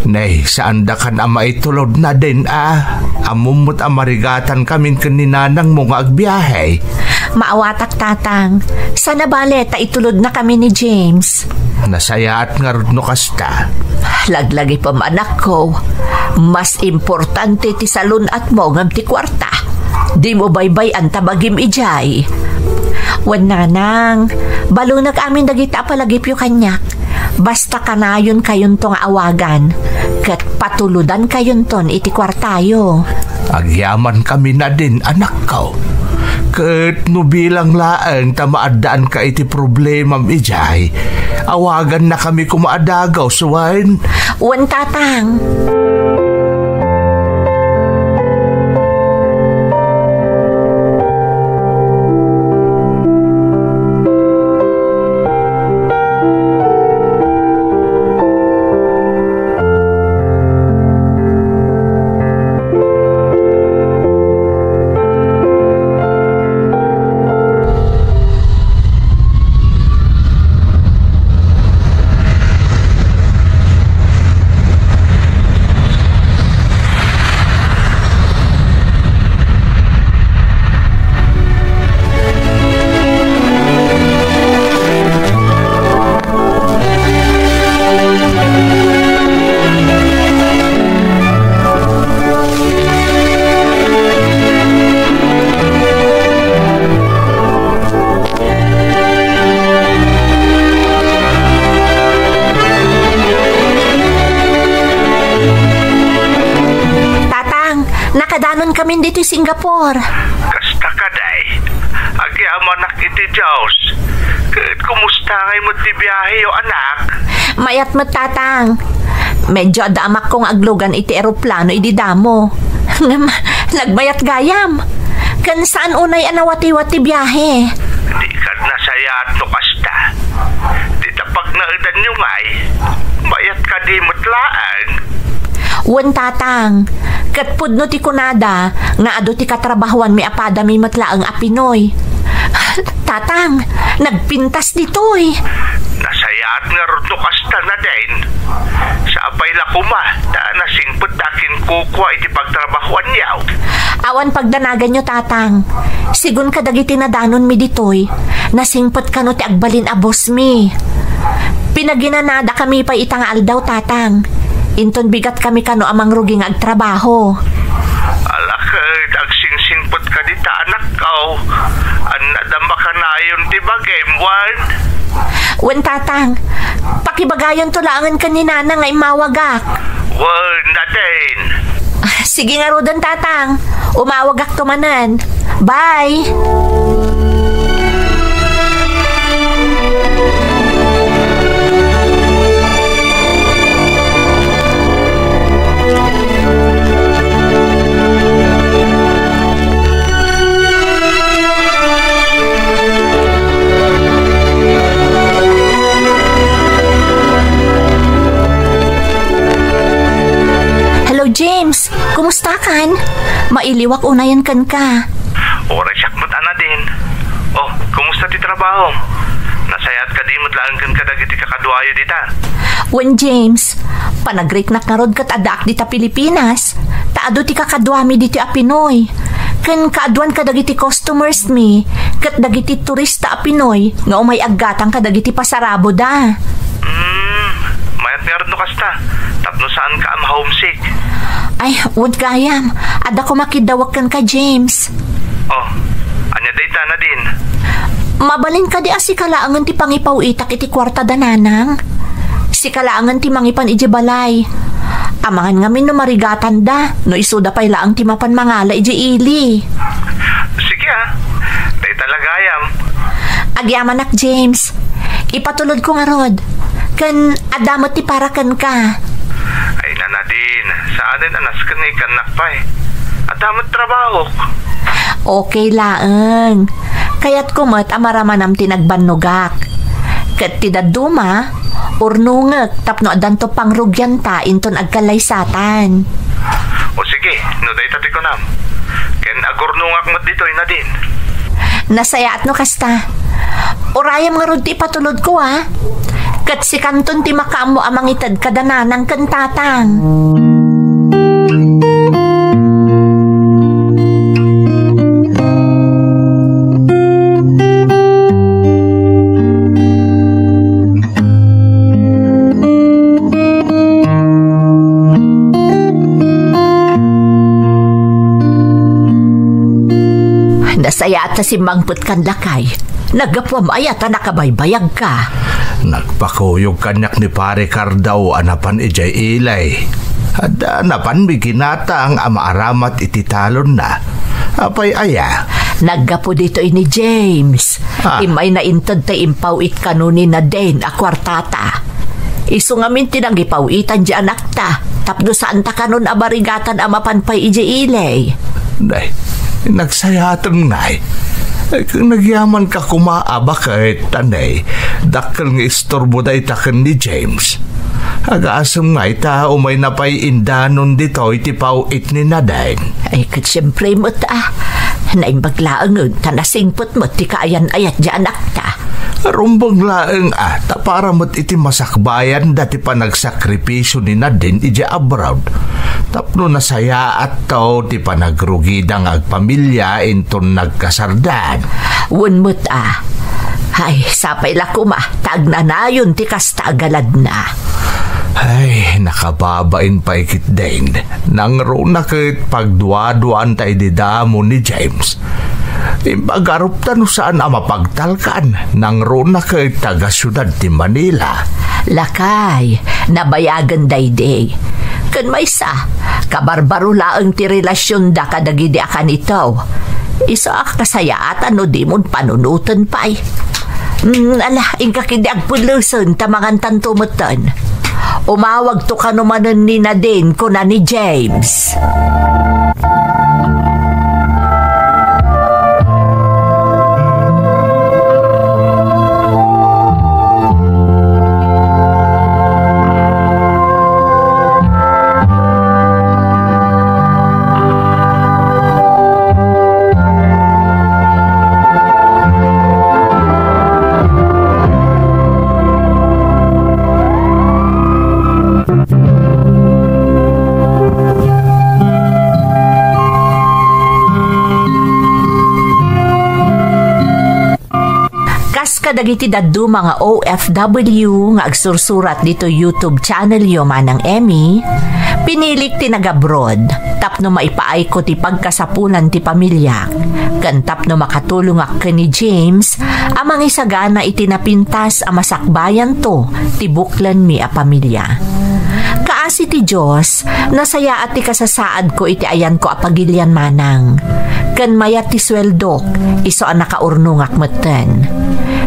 Nay, saandakan a maitulod, Nadine, a? Ammom met a marigatankamin ken ni nanangmo nga agbiahe. Maawatak, Tatang. Saan a bale ta itulodnakami ni James. Nasayaat ngarud no kasta. Laglagipem, anakko. Mas importante ti salun-atmo ngem ti kuarta. Dimo baybay-an ta bagim idiay. Wen, Nanang, balunek amin dagita a palagipyo kaniak. Basta kanayonkayonto nga awagan, ket patulodankayonton iti kuartayo. Agyamankami, Nadine, anakko. Ket no bilang laeng ta maaddaanka iti problemam idiay, awagannakami koma a dagus, wen? Wen, Tatang. Tatang, nakadanonkamin ditoy Singapore. Kasta kadi, agyamanak iti Dios. Ket kumusta ngay met ti biaheyo, anak? Mayat met, Tatang. Medyo adda amakko nga aglugan iti eroplano idi damo. Ngem, nagmayat gayam. Ken saan unay a nawatiwat ti biahe. Dika nasayaat no kasta. Dita pagnaedanyo ngay, mayat kadi met laeng. Wen, Tatang. Ket pudno ti kunada nga adu ti katrabahuanmi a padami met laeng a Pinoy. Tatang, nagpintas ditoy. Nasayaat ngarud no kasta, Nadine. Sapay la koma ta nasingpet ta kinkukua iti pagtrabahuanyo. Awan pagdanaganyo, Tatang. Sigun kadagiti nadanonmi ditoy, nasingpet kano ti agbalin a bossmi. Pinaginanadakami pay ita nga aldaw, Tatang. Inton bigatkami kano a mangrugi nga agtrabaho. Ala ket agsingsingpet kadi ta, anakko. Ania, adda makanayon ti bagim, wen? Wen, Tatang. Pakibagayonto laengen ken ni Nana nga immawagak. Wen, Nadine. Ah, sige ngaruden, Tatang. Umawagakto manen. Bye! Hello, James. Kumusta kan? Mailiwak unayen kenka. Uray siak met, Nadine. Oh, kumusta ti trabaho? Nasayaat kadi met laeng ken kadagiti kakaduayo dita? Wen, James, panagriknak ngarud ket addaak dita Pilipinas, ta adu ti kakaduami ditoy a Pinoy. Ken kaaduan kadagiti customers mi, ket dagiti turista a Pinoy nga umay aggatang kadagiti pasaraboda. Hmm, mayat ngarud no kasta, tapno saanka a ma-homesick. Ay, wen gayam, adda koma kiddawek kenka, James. Oh, ania dayta, Nadine? Mabalin kadi a sika laengen ti pangipaw-itak iti kuarta da Nanang? Sika laengen ti mangipan idiay balay. Amangan ngamin no marigatanda, no isuda pay laeng ti mapan mangala idiay ili. Sige, ah. Dayta la gayam. Agyamanak, James. Ipatulodko ngarud. Ken adda met ti para kenka. Ay, Nadine, saanen a nasken nga ikkannak pay. Adda met trabahok. Okay laeng. Kayatko met a maramanam ti nagbannogak. Ket ti dadduma, urnongek tapno addanto pangrugianta inton agkallaysatan. O sige, no dayta ti kunam. Ken agurnongak met ditoy, Nadine. Nasayaat no kasta. Urayem ngarud ti ipatulodko, a. Ket sikanton ti makaammo a mangited kada nanang ken tatang. Nasayaat ta simmangpetkan, lakay. Naggapuam aya ta nakabaybayagka? Nagpakuyog kaniak ni Pare Cardao a napan idiay ili. Adda napanmi ginatang a maaramat iti talonna. Apay aya? Naggapu ditoy ni James. Ah. Immay nainted ta impaw-it kano ni Nadine a kuartata. Isu ngamin ti nangipaw-itan diay anakta, tapno saanta kanon a marigatan a mapan pay idiay ili. Nay, nagsayaatem, nay. Nagyamanka koma a baket, ta, nay, dakkel nga istorbo dayta ken ni James. Agasem ngay ta umayna pay indanon ditoy ti paw-it ni Nadine. Ay, ket siempre met, a. Naimbag laengen ta nasingpet met ti kaayan-ayat diay anakta. Rumbeng laeng, a, ta para met iti masakbayanda ti panagsakripisio ni Nadine idiay abroad. Tapno nasayaat to ti panagrugida nga agpamilia inton nagkasardan. Wen met, a. Ay, sapay la koma ta agnanayon ti kasta a galadna. Ay, nakababain pay ketdin. Nangruna ket pagduaduaanta idi damo ni James. Imbagarup ta no saan a mapagtalkan, nangruna ket taga-siudad ti Manila. Lakay, nabayagen daydi. Ken maysa, kabarbaro laeng ti relasionda kadagidi a kanito. Isu a kasayaatan no dimon panunoten pay. Mm, ala, inka ketdi agpellesen ta mangantanto metten. Umawagto kano manen ni Nadine, kuna ni James. Dagiti dadduma nga O F W nga agsursurat ditoy YouTube channelyo, Manang Emmy, pinilik ti nag-abroad tapno maipaayko ti pagkasapulan ti pamiliak, ken tapno makatulongak ken ni James a mangisagana iti napintas a masakbayanto ti buklenmi a pamilya. Kaasi ti Dios, nasayaat ti kasasaadko iti ayanko a pagilian, Manang. Ken mayat ti sueldok, isu a nakaurnongak metten.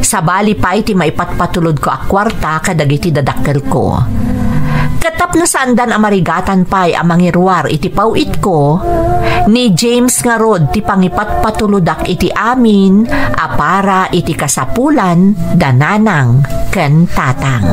Sabali pay ti maipatpatulodko a kuarta kadagiti dadakkelko. Ket tapno saandan a marigatan pay a mangiruar iti paw-itko, ni James ngarud ti pangipatpatulodak iti amin a para iti kasapulan da nanang ken tatang.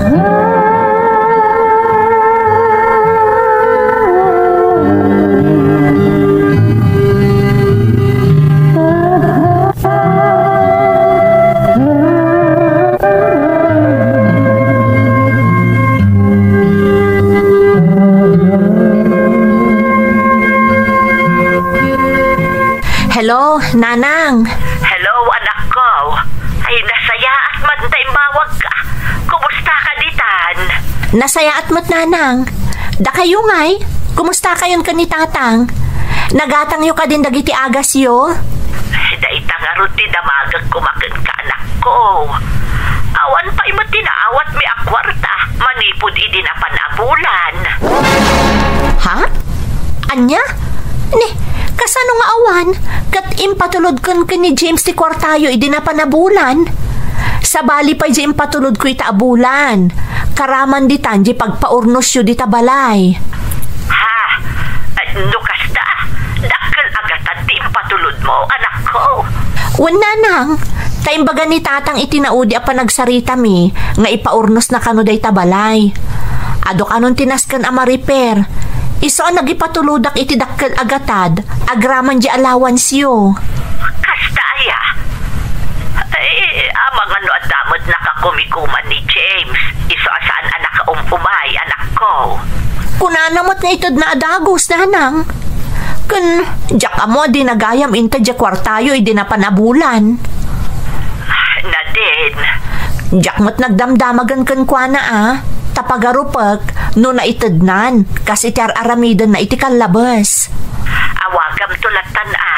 Hello, Nanang. Hello, anakko. Ay, nasayaat man ta imbawagka. Kumusta ka ditan? Nasayaat met, Nanang. Dakayo ngay, kumusta kayon ken ni Tatang? Nagatangyo kadin dagiti agasyo? Dayta ngarud ti damagek koma kenka, anakko. Awan pay met ti naawatmi a kuarta manipud idi napan a bulan. Ha? Ania? Ni, kasano nga awan? Ket impatulodko ken ni James ti kuartayo idi napan a bulan. Sabali pay di impatulodko ita a bulan. Karaman ditan di pagpaurnosyo dita balay. Ha? Ay, no kasta, dakkel a gatad ti impatulodmo, anakko. Wen, Nanang, ta imbaga ni Tatang iti naudi a panagsaritami nga ipaurnosna kano dayta balay. Adu kanon ti nasken a mariper. Isu a nagipatulodak iti dakkel a gatad agraman di allowanceyo. Kasta aya? Ay, amangan no adda met nakakumikuman ni James. Isu a saan a nakaum-umay, anakko. Kunana met nga itedna a dagus, Nanang. Ken diak ammo a dinagayam inted diay kuartayo idi napan a bulan. Nadine. Diak met nagdamdamagen kenkuana a, ta pagarupek no naitednan, kas iti ar-aramidenna iti kallabes. Awagamto lattan a,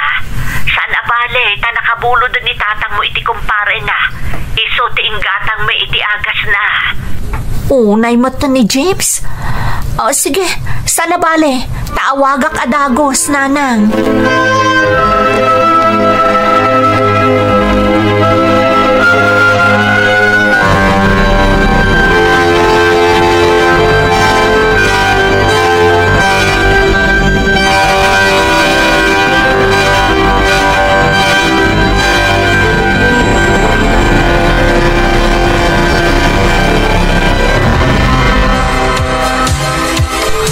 saan a bale, ta nakabuloden ni tatangmo iti kumparena. Isu ti inggatangmi iti agasna. Unay met ni James. O, sige, saan a bale, ta awagak a dagus, Nanang.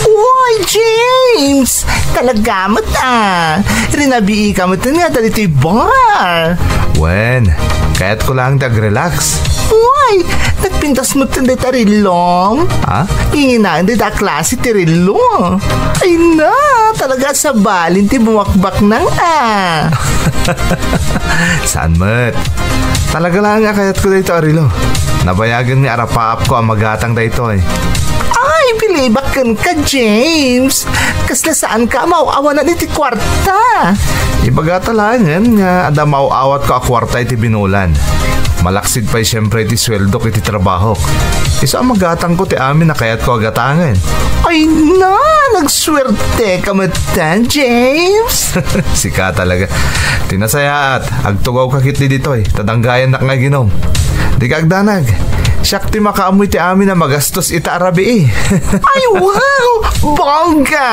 Uy, James! Talaga met a. Rinabii ka met nga dagiti bar. Wen, kayatko lang ti agrelax. Uy, nagpintas met ti tarillom. Ha? Inginaen ti da klase ti relo. Ay na, talaga sabalin ti bumakbaknang a. Saan met? Talaga lang nga kayatko daytoy a relo. Nabayagen nga arapaapko a magatang daytoy. Ay, bilibak kenka, James. Kasla saan ka a maaw-awanan iti kuarta. Ibagata laengen nga adda maaw-awatko a kuarta iti binulan. Malaksid pay siempre iti sueldok iti trabahok. Isu a magatangko ti amin a kayatko a gatangen. Ay na, nagsuerte ka met ten, James. Sika talaga. Ti nasayaat, agtugawka ketdi ditoy, ta danggayannak nga aginom. Dika agdanag. Siak ti makaammo iti amin a magastos ita a rabii. Ay, wow! Bongga!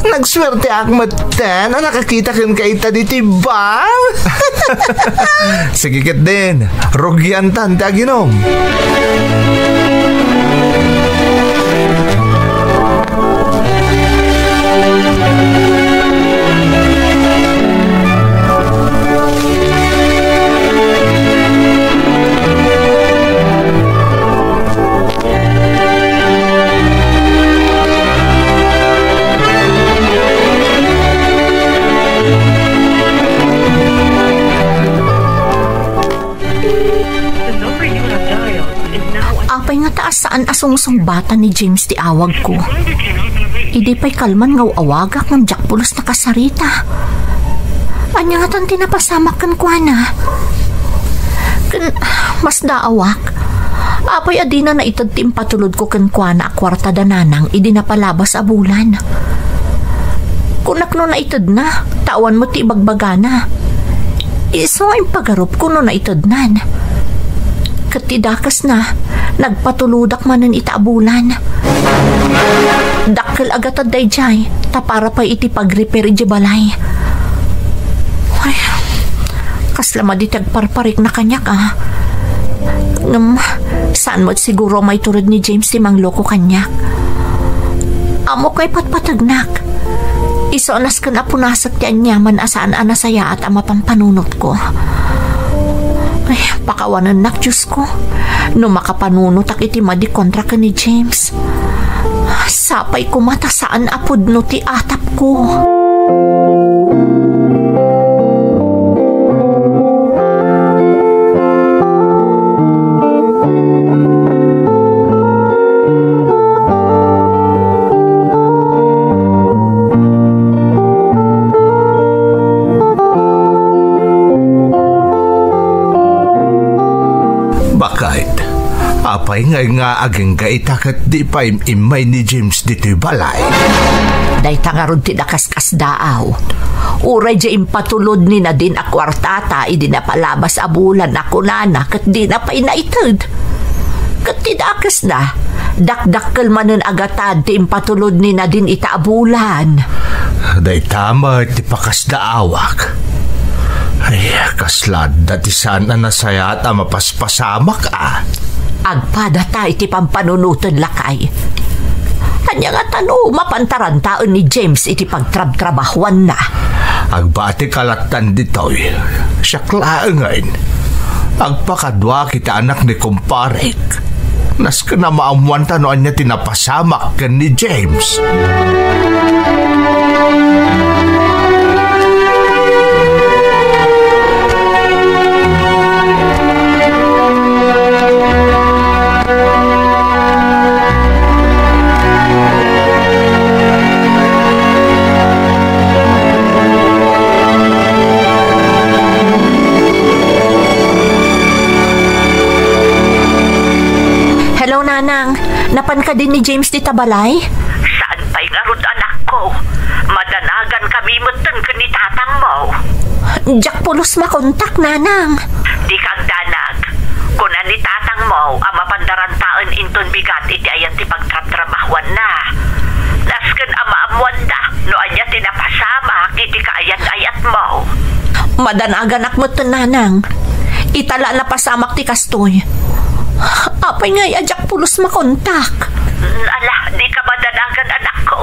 Nagsuerteak met ten a nakakita kenka ita ditoy bar. Sige ketdin, rugiantan ti aginom. Hello, Saan a sungsungbatan ni James ti awagko. Idi pay kalman nga aw-awagak ngem diak pulos nakasarita. Ania ngatan ti napasamak kenkuana? Ken, masdaawak. Apay a dina naited ti impatulodko kenkuana a kuarta da nanang idi napalabas a bulan? Kunak no naitedna, ta awan met ti ibagbagana. Isu nga impagarupko no naitednan. Ket ti dakesna, nagpatulodak manen ita a bulan. Dakkel a gatad daydiay, ta para pay iti pag-repair idiay balay. Ay, kasla madi ti agparparikna kaniak, a. Ngem, saan met siguro maitured ni James ti mangloko kaniak. Ammok nga ipatpategnak. Isu a nasken a punasek ti aniaman a saan a nasayaat a mapampanunotko. Ay, pakawanennak, Diosko. No makapanunotak iti madi kontra ken ni James, sapay koma ta saan a pudno ti atapko. Baket, apay ngay nga agingga ita ket di pay immay ni James ditoy balay? Dayta ngarud ti nakaskasdaaw. Uray diay impatulod ni Nadine a kuartata idi napalabas a bulan a kunana ket dina pay naited. Ket ti dakesna, dakdakkel manen a gatad ti impatulod ni Nadine ita a bulan. Dayta met ti pakasdaawak. Ay, kasla adda ti saan a nasayaat a mapaspasamak, a. Agpadata iti pampanunoten, lakay. Ania ngatan no mapan tarantaen ni James iti pagtrabtrabahuanna? Agbatika lattan ditoy. Siak laengen. Agpakaduak iti anak ni kumparek. Nasken a maammuanta no ania ti napasamak ken ni James. Hello, Nanang. Napan kadi ni James dita balay? Saan pay ngarud, anakko? Madanagan kami metten ken ni tatangmo. Diak pulos makontak, Nanang. Dika agdanag. Kuna ni tatangmo a mapan darantaen inton bigat iti ayan ti pagtrabtrabahuanna. Nasken a maammuanda no ania ti napasamak iti kaayat-ayatmo. Madanaganak metten, Nanang. Ita la napasamak ti kastoy. Apay ngay a diak pulos makontak? Ala, dika madanagan, anakko.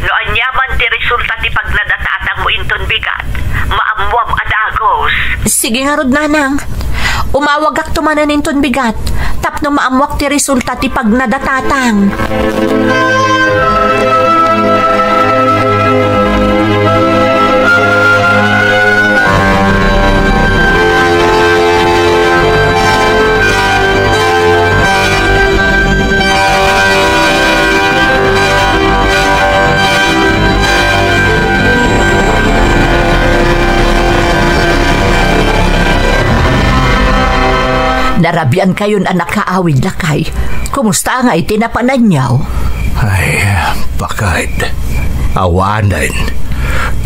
No ania man ti resulta ti pagnanatatangmo inton bigat, maammuam a dagus. Sige ngarud, Nanang. Umawagakto manen inton bigat tapno maammuak ti resulta ti pagnanatatang. Narabiankayon a nakaawid, lakay. Kumusta ngay ti napananyo? Ay, baket. Awanen.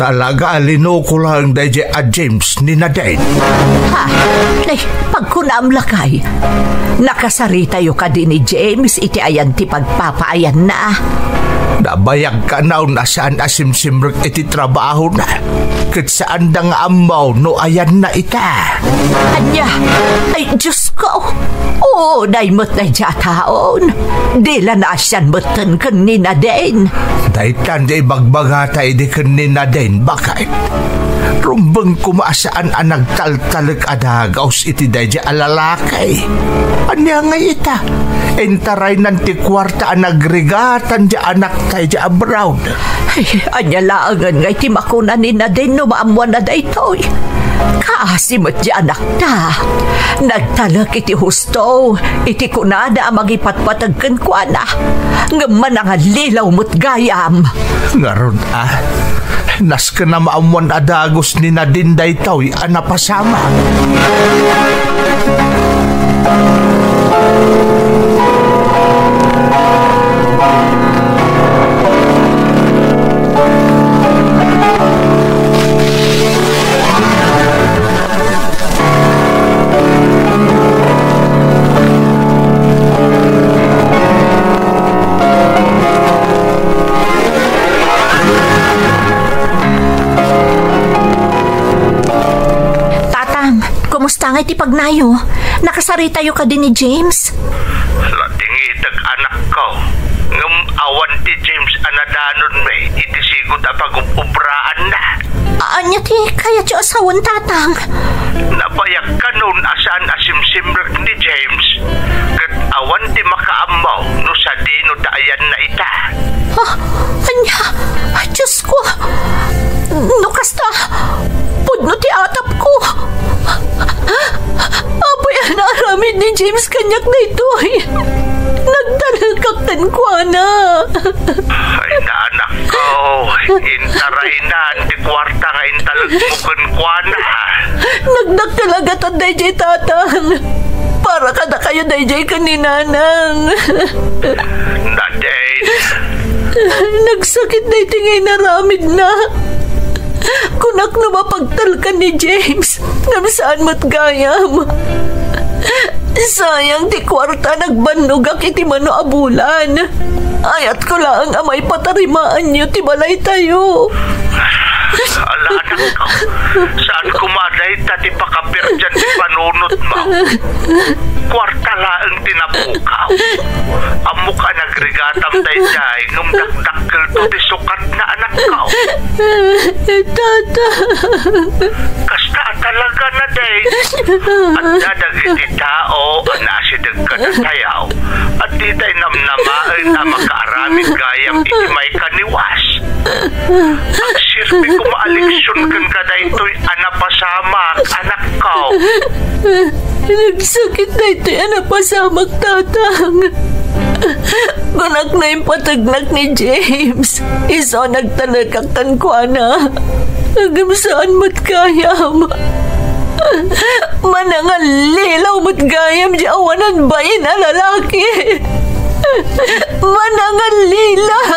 Talaga a linuko laeng daydiay a James ni Nadine. Ha? Nay, pagkunam, lakay. Nakasaritayo kadi ni James iti ayan ti pagpapaayanna? Nabayag kanayon a saan a simsimrek iti trabahona, ket saanda nga ammo no ayanna ita. Ania? Ay, Diosko! Unay met daydiay a taon. Di la naasian metten ken ni Nadine. Daytan ti ibagbagata idi ken ni Nadine, baket. Rumbeng koma a saan a nagtaltalek a dagus iti daydiay a lalaki. Ania ngay ita? Intaraynan ti kuarta a nagrigatan ti anakta idiay abroad. Ay, ania laengen ngay ti makuna ni Nadine no maammuanna daytoy? Kaasi met ti anakta. Nagtalek iti husto iti kunada a mangipatpateg kenkuana. Ngem manangallilaw met gayam. Ngarud a, nasken a maammoan a dagus ni Nadine daytoy a napasamak. Tatang, kumusta ngay ti pagnayo? Nakasaritayo kadi ni James? Nadingitek, anakko. Ngem awan ti James a nadanonmi iti sigud a pagub-ubraanna. Ania ti kayatyo a sawen, Tatang? Nabayag kanon a saan a simsimrek ni James, ket awan ti makaammo no sadino ta ayanna ita. Ah, ania? Ay, Diosko! No kasta, pudno ti atapko! Apay a naaramid ni James kaniak daytoy? Nagtalekak kenkuana. Ay, naanak ko, intaraynan ti kuarta nga intalekmo kenkuana. Nagdakkel a gatad daydiay, Tatang. Para kadakayo daydiay ken ni Nanang. Nadine. Nagsakit daytoy nga inaramidna. Kunak no mapagtalkan ni James, ngem saan met gayam. Sayang ti kuarta, nagbannogak iti mano a bulan. Ayatko laeng a maipatarimaanyo ti balaytayo. Ala, anakko, saan koma dayta ti pakaperdian ti panunotmo. Kuarta laeng ti napukaw. Ammok a nagrigatam daydiay, ngem dakdakkelto ti sukatna, anakko. Tata. Kasta a talaga, Nadine. Adda dagiti tao a naasideg kadatayo a ditay namnamaen a makaaramid gayam iti maikaniwas. Agserbi koma a leksion kenka daytoy a napasamak, anakko. Nagsakit daytoy a napasamak, Tatang. Kunak no impategnak ni James, isu a nagtalekak kenkuana. Ngem saan met gayam. Manangallilaw met gayam diay awanan bain a lalaki. Manangallilaw.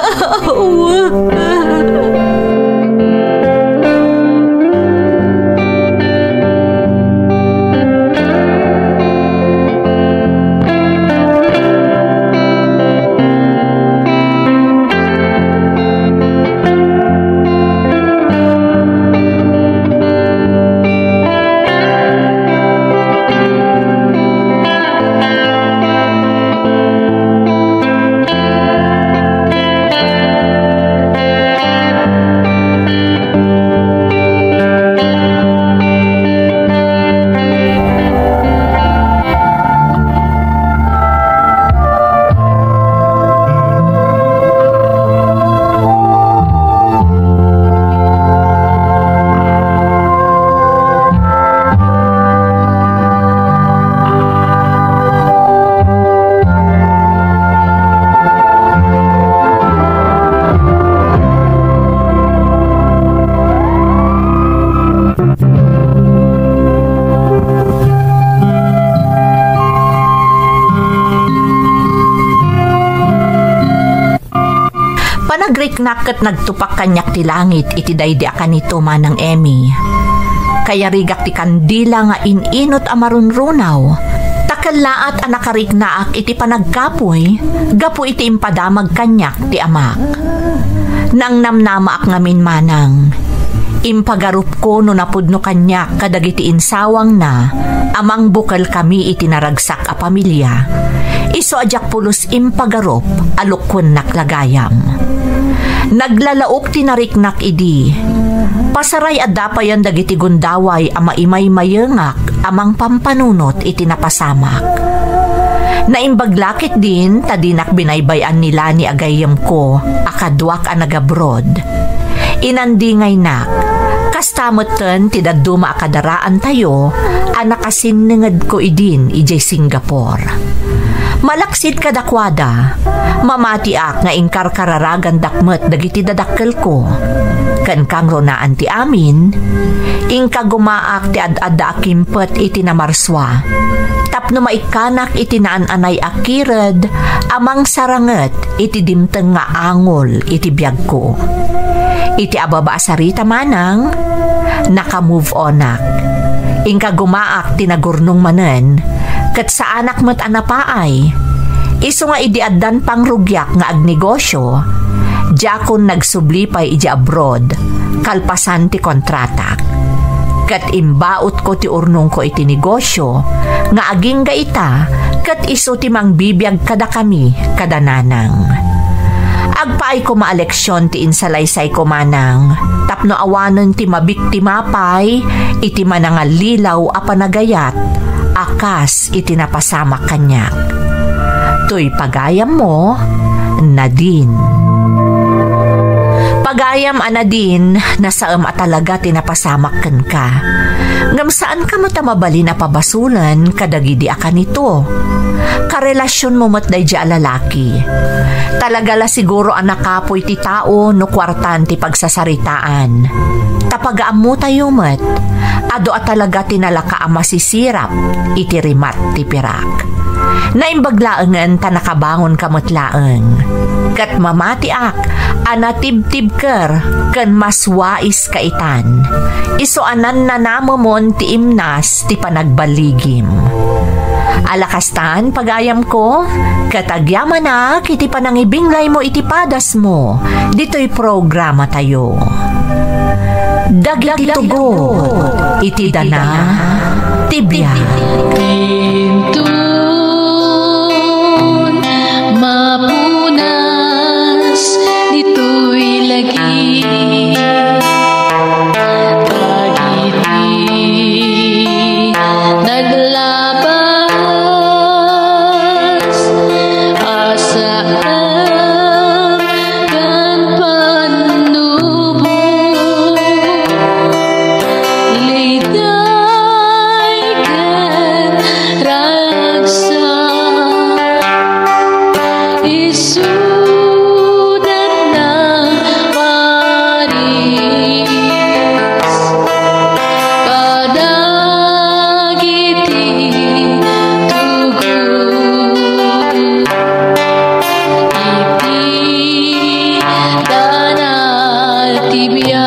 Panagriknak ket nagtupak kaniak ti langit iti daydi a kanito, Manang Emmy. Kayarigak ti kandila nga in-inut a marunrunaw, ta kellaat a nakariknaak iti panagkapuy gapu iti impadamag kaniak ti amak. Nangnamnamaak ngamin, Manang. Impagarupko no napudno kaniak kadagiti insawangna a mangbukelkami iti naragsak a pamilia. Isu a diak pulos impagarup a lukkuennak la gayam. Naglalaok ti nariknak idi. Pasaray adda payen dagiti gundaway a maimaymayengak a mangpampanunot iti napasamak. Naimbag la ketdin ta dinak binaybay-an ni Lani a gayyemko a kaduak a nagabroad. Inandingaynak, kasta Metten ti dadduma a kadaraantayo a nakasinningedko idin idiay Singapore. Malaksid kadakuada, mamatiak nga inkarkararagandak met dagiti dadakkelko. Ken kangrunaan ti amin, inkagumaak ti ad-adda a kimpet iti namarsua tapno maikkanak iti naan-anay a kired a mangsaranget iti dimteng nga angol iti biagko. Iti ababa a sarita manang, naka-move onak. Inkagumaak ti nagurnong manen, ket saanak met a napaay. Isu nga idi addan pangrugiak nga agnegosio, diakon nagsubli pay idiay abroad, kalpasan ti kontratak. Ket imbautko ti urnongko iti negosio nga agingga ita ket isu ti mangbibiag kadakami kada nanang. Agpaay koma a leksion ti insalaysayko manang tapno awanen ti mabiktima pay iti manangallilaw a panagayat a kas iti napasamak kaniak. Toy pagayammo, Nadine. Pagayam a Nadine, nasaem a talaga ti napasamak kenka. Ngem saanka met a mabalin a pabasolen kadagidi a kanito. Karelasionmo met daydi a lalaki. Talaga la siguro a nakapoy ti tao no kuartaan ti pagsasaritaan. Ta pagaammotayo met, adu a talaga ti nalaka a masisirap iti rimat ti pirak. Naimbag laengen ta nakabangonka met laeng. Ket mamatiak a natibtibker ken mas wais kaitan. Isu a nannanamemon ti imnas ti panagballigim. Ala kastan, pagayamko, ket agyamanak iti panangibinglaymo iti padasmo ditoy programatayo. Dagiti tugot iti dana ti biag. Inton mapunas ditoy lagi, dagiti naglabas a saan ken pannubo, liday ken ragsak, isuda nang paris kadagiti tugot iti dana ti biag.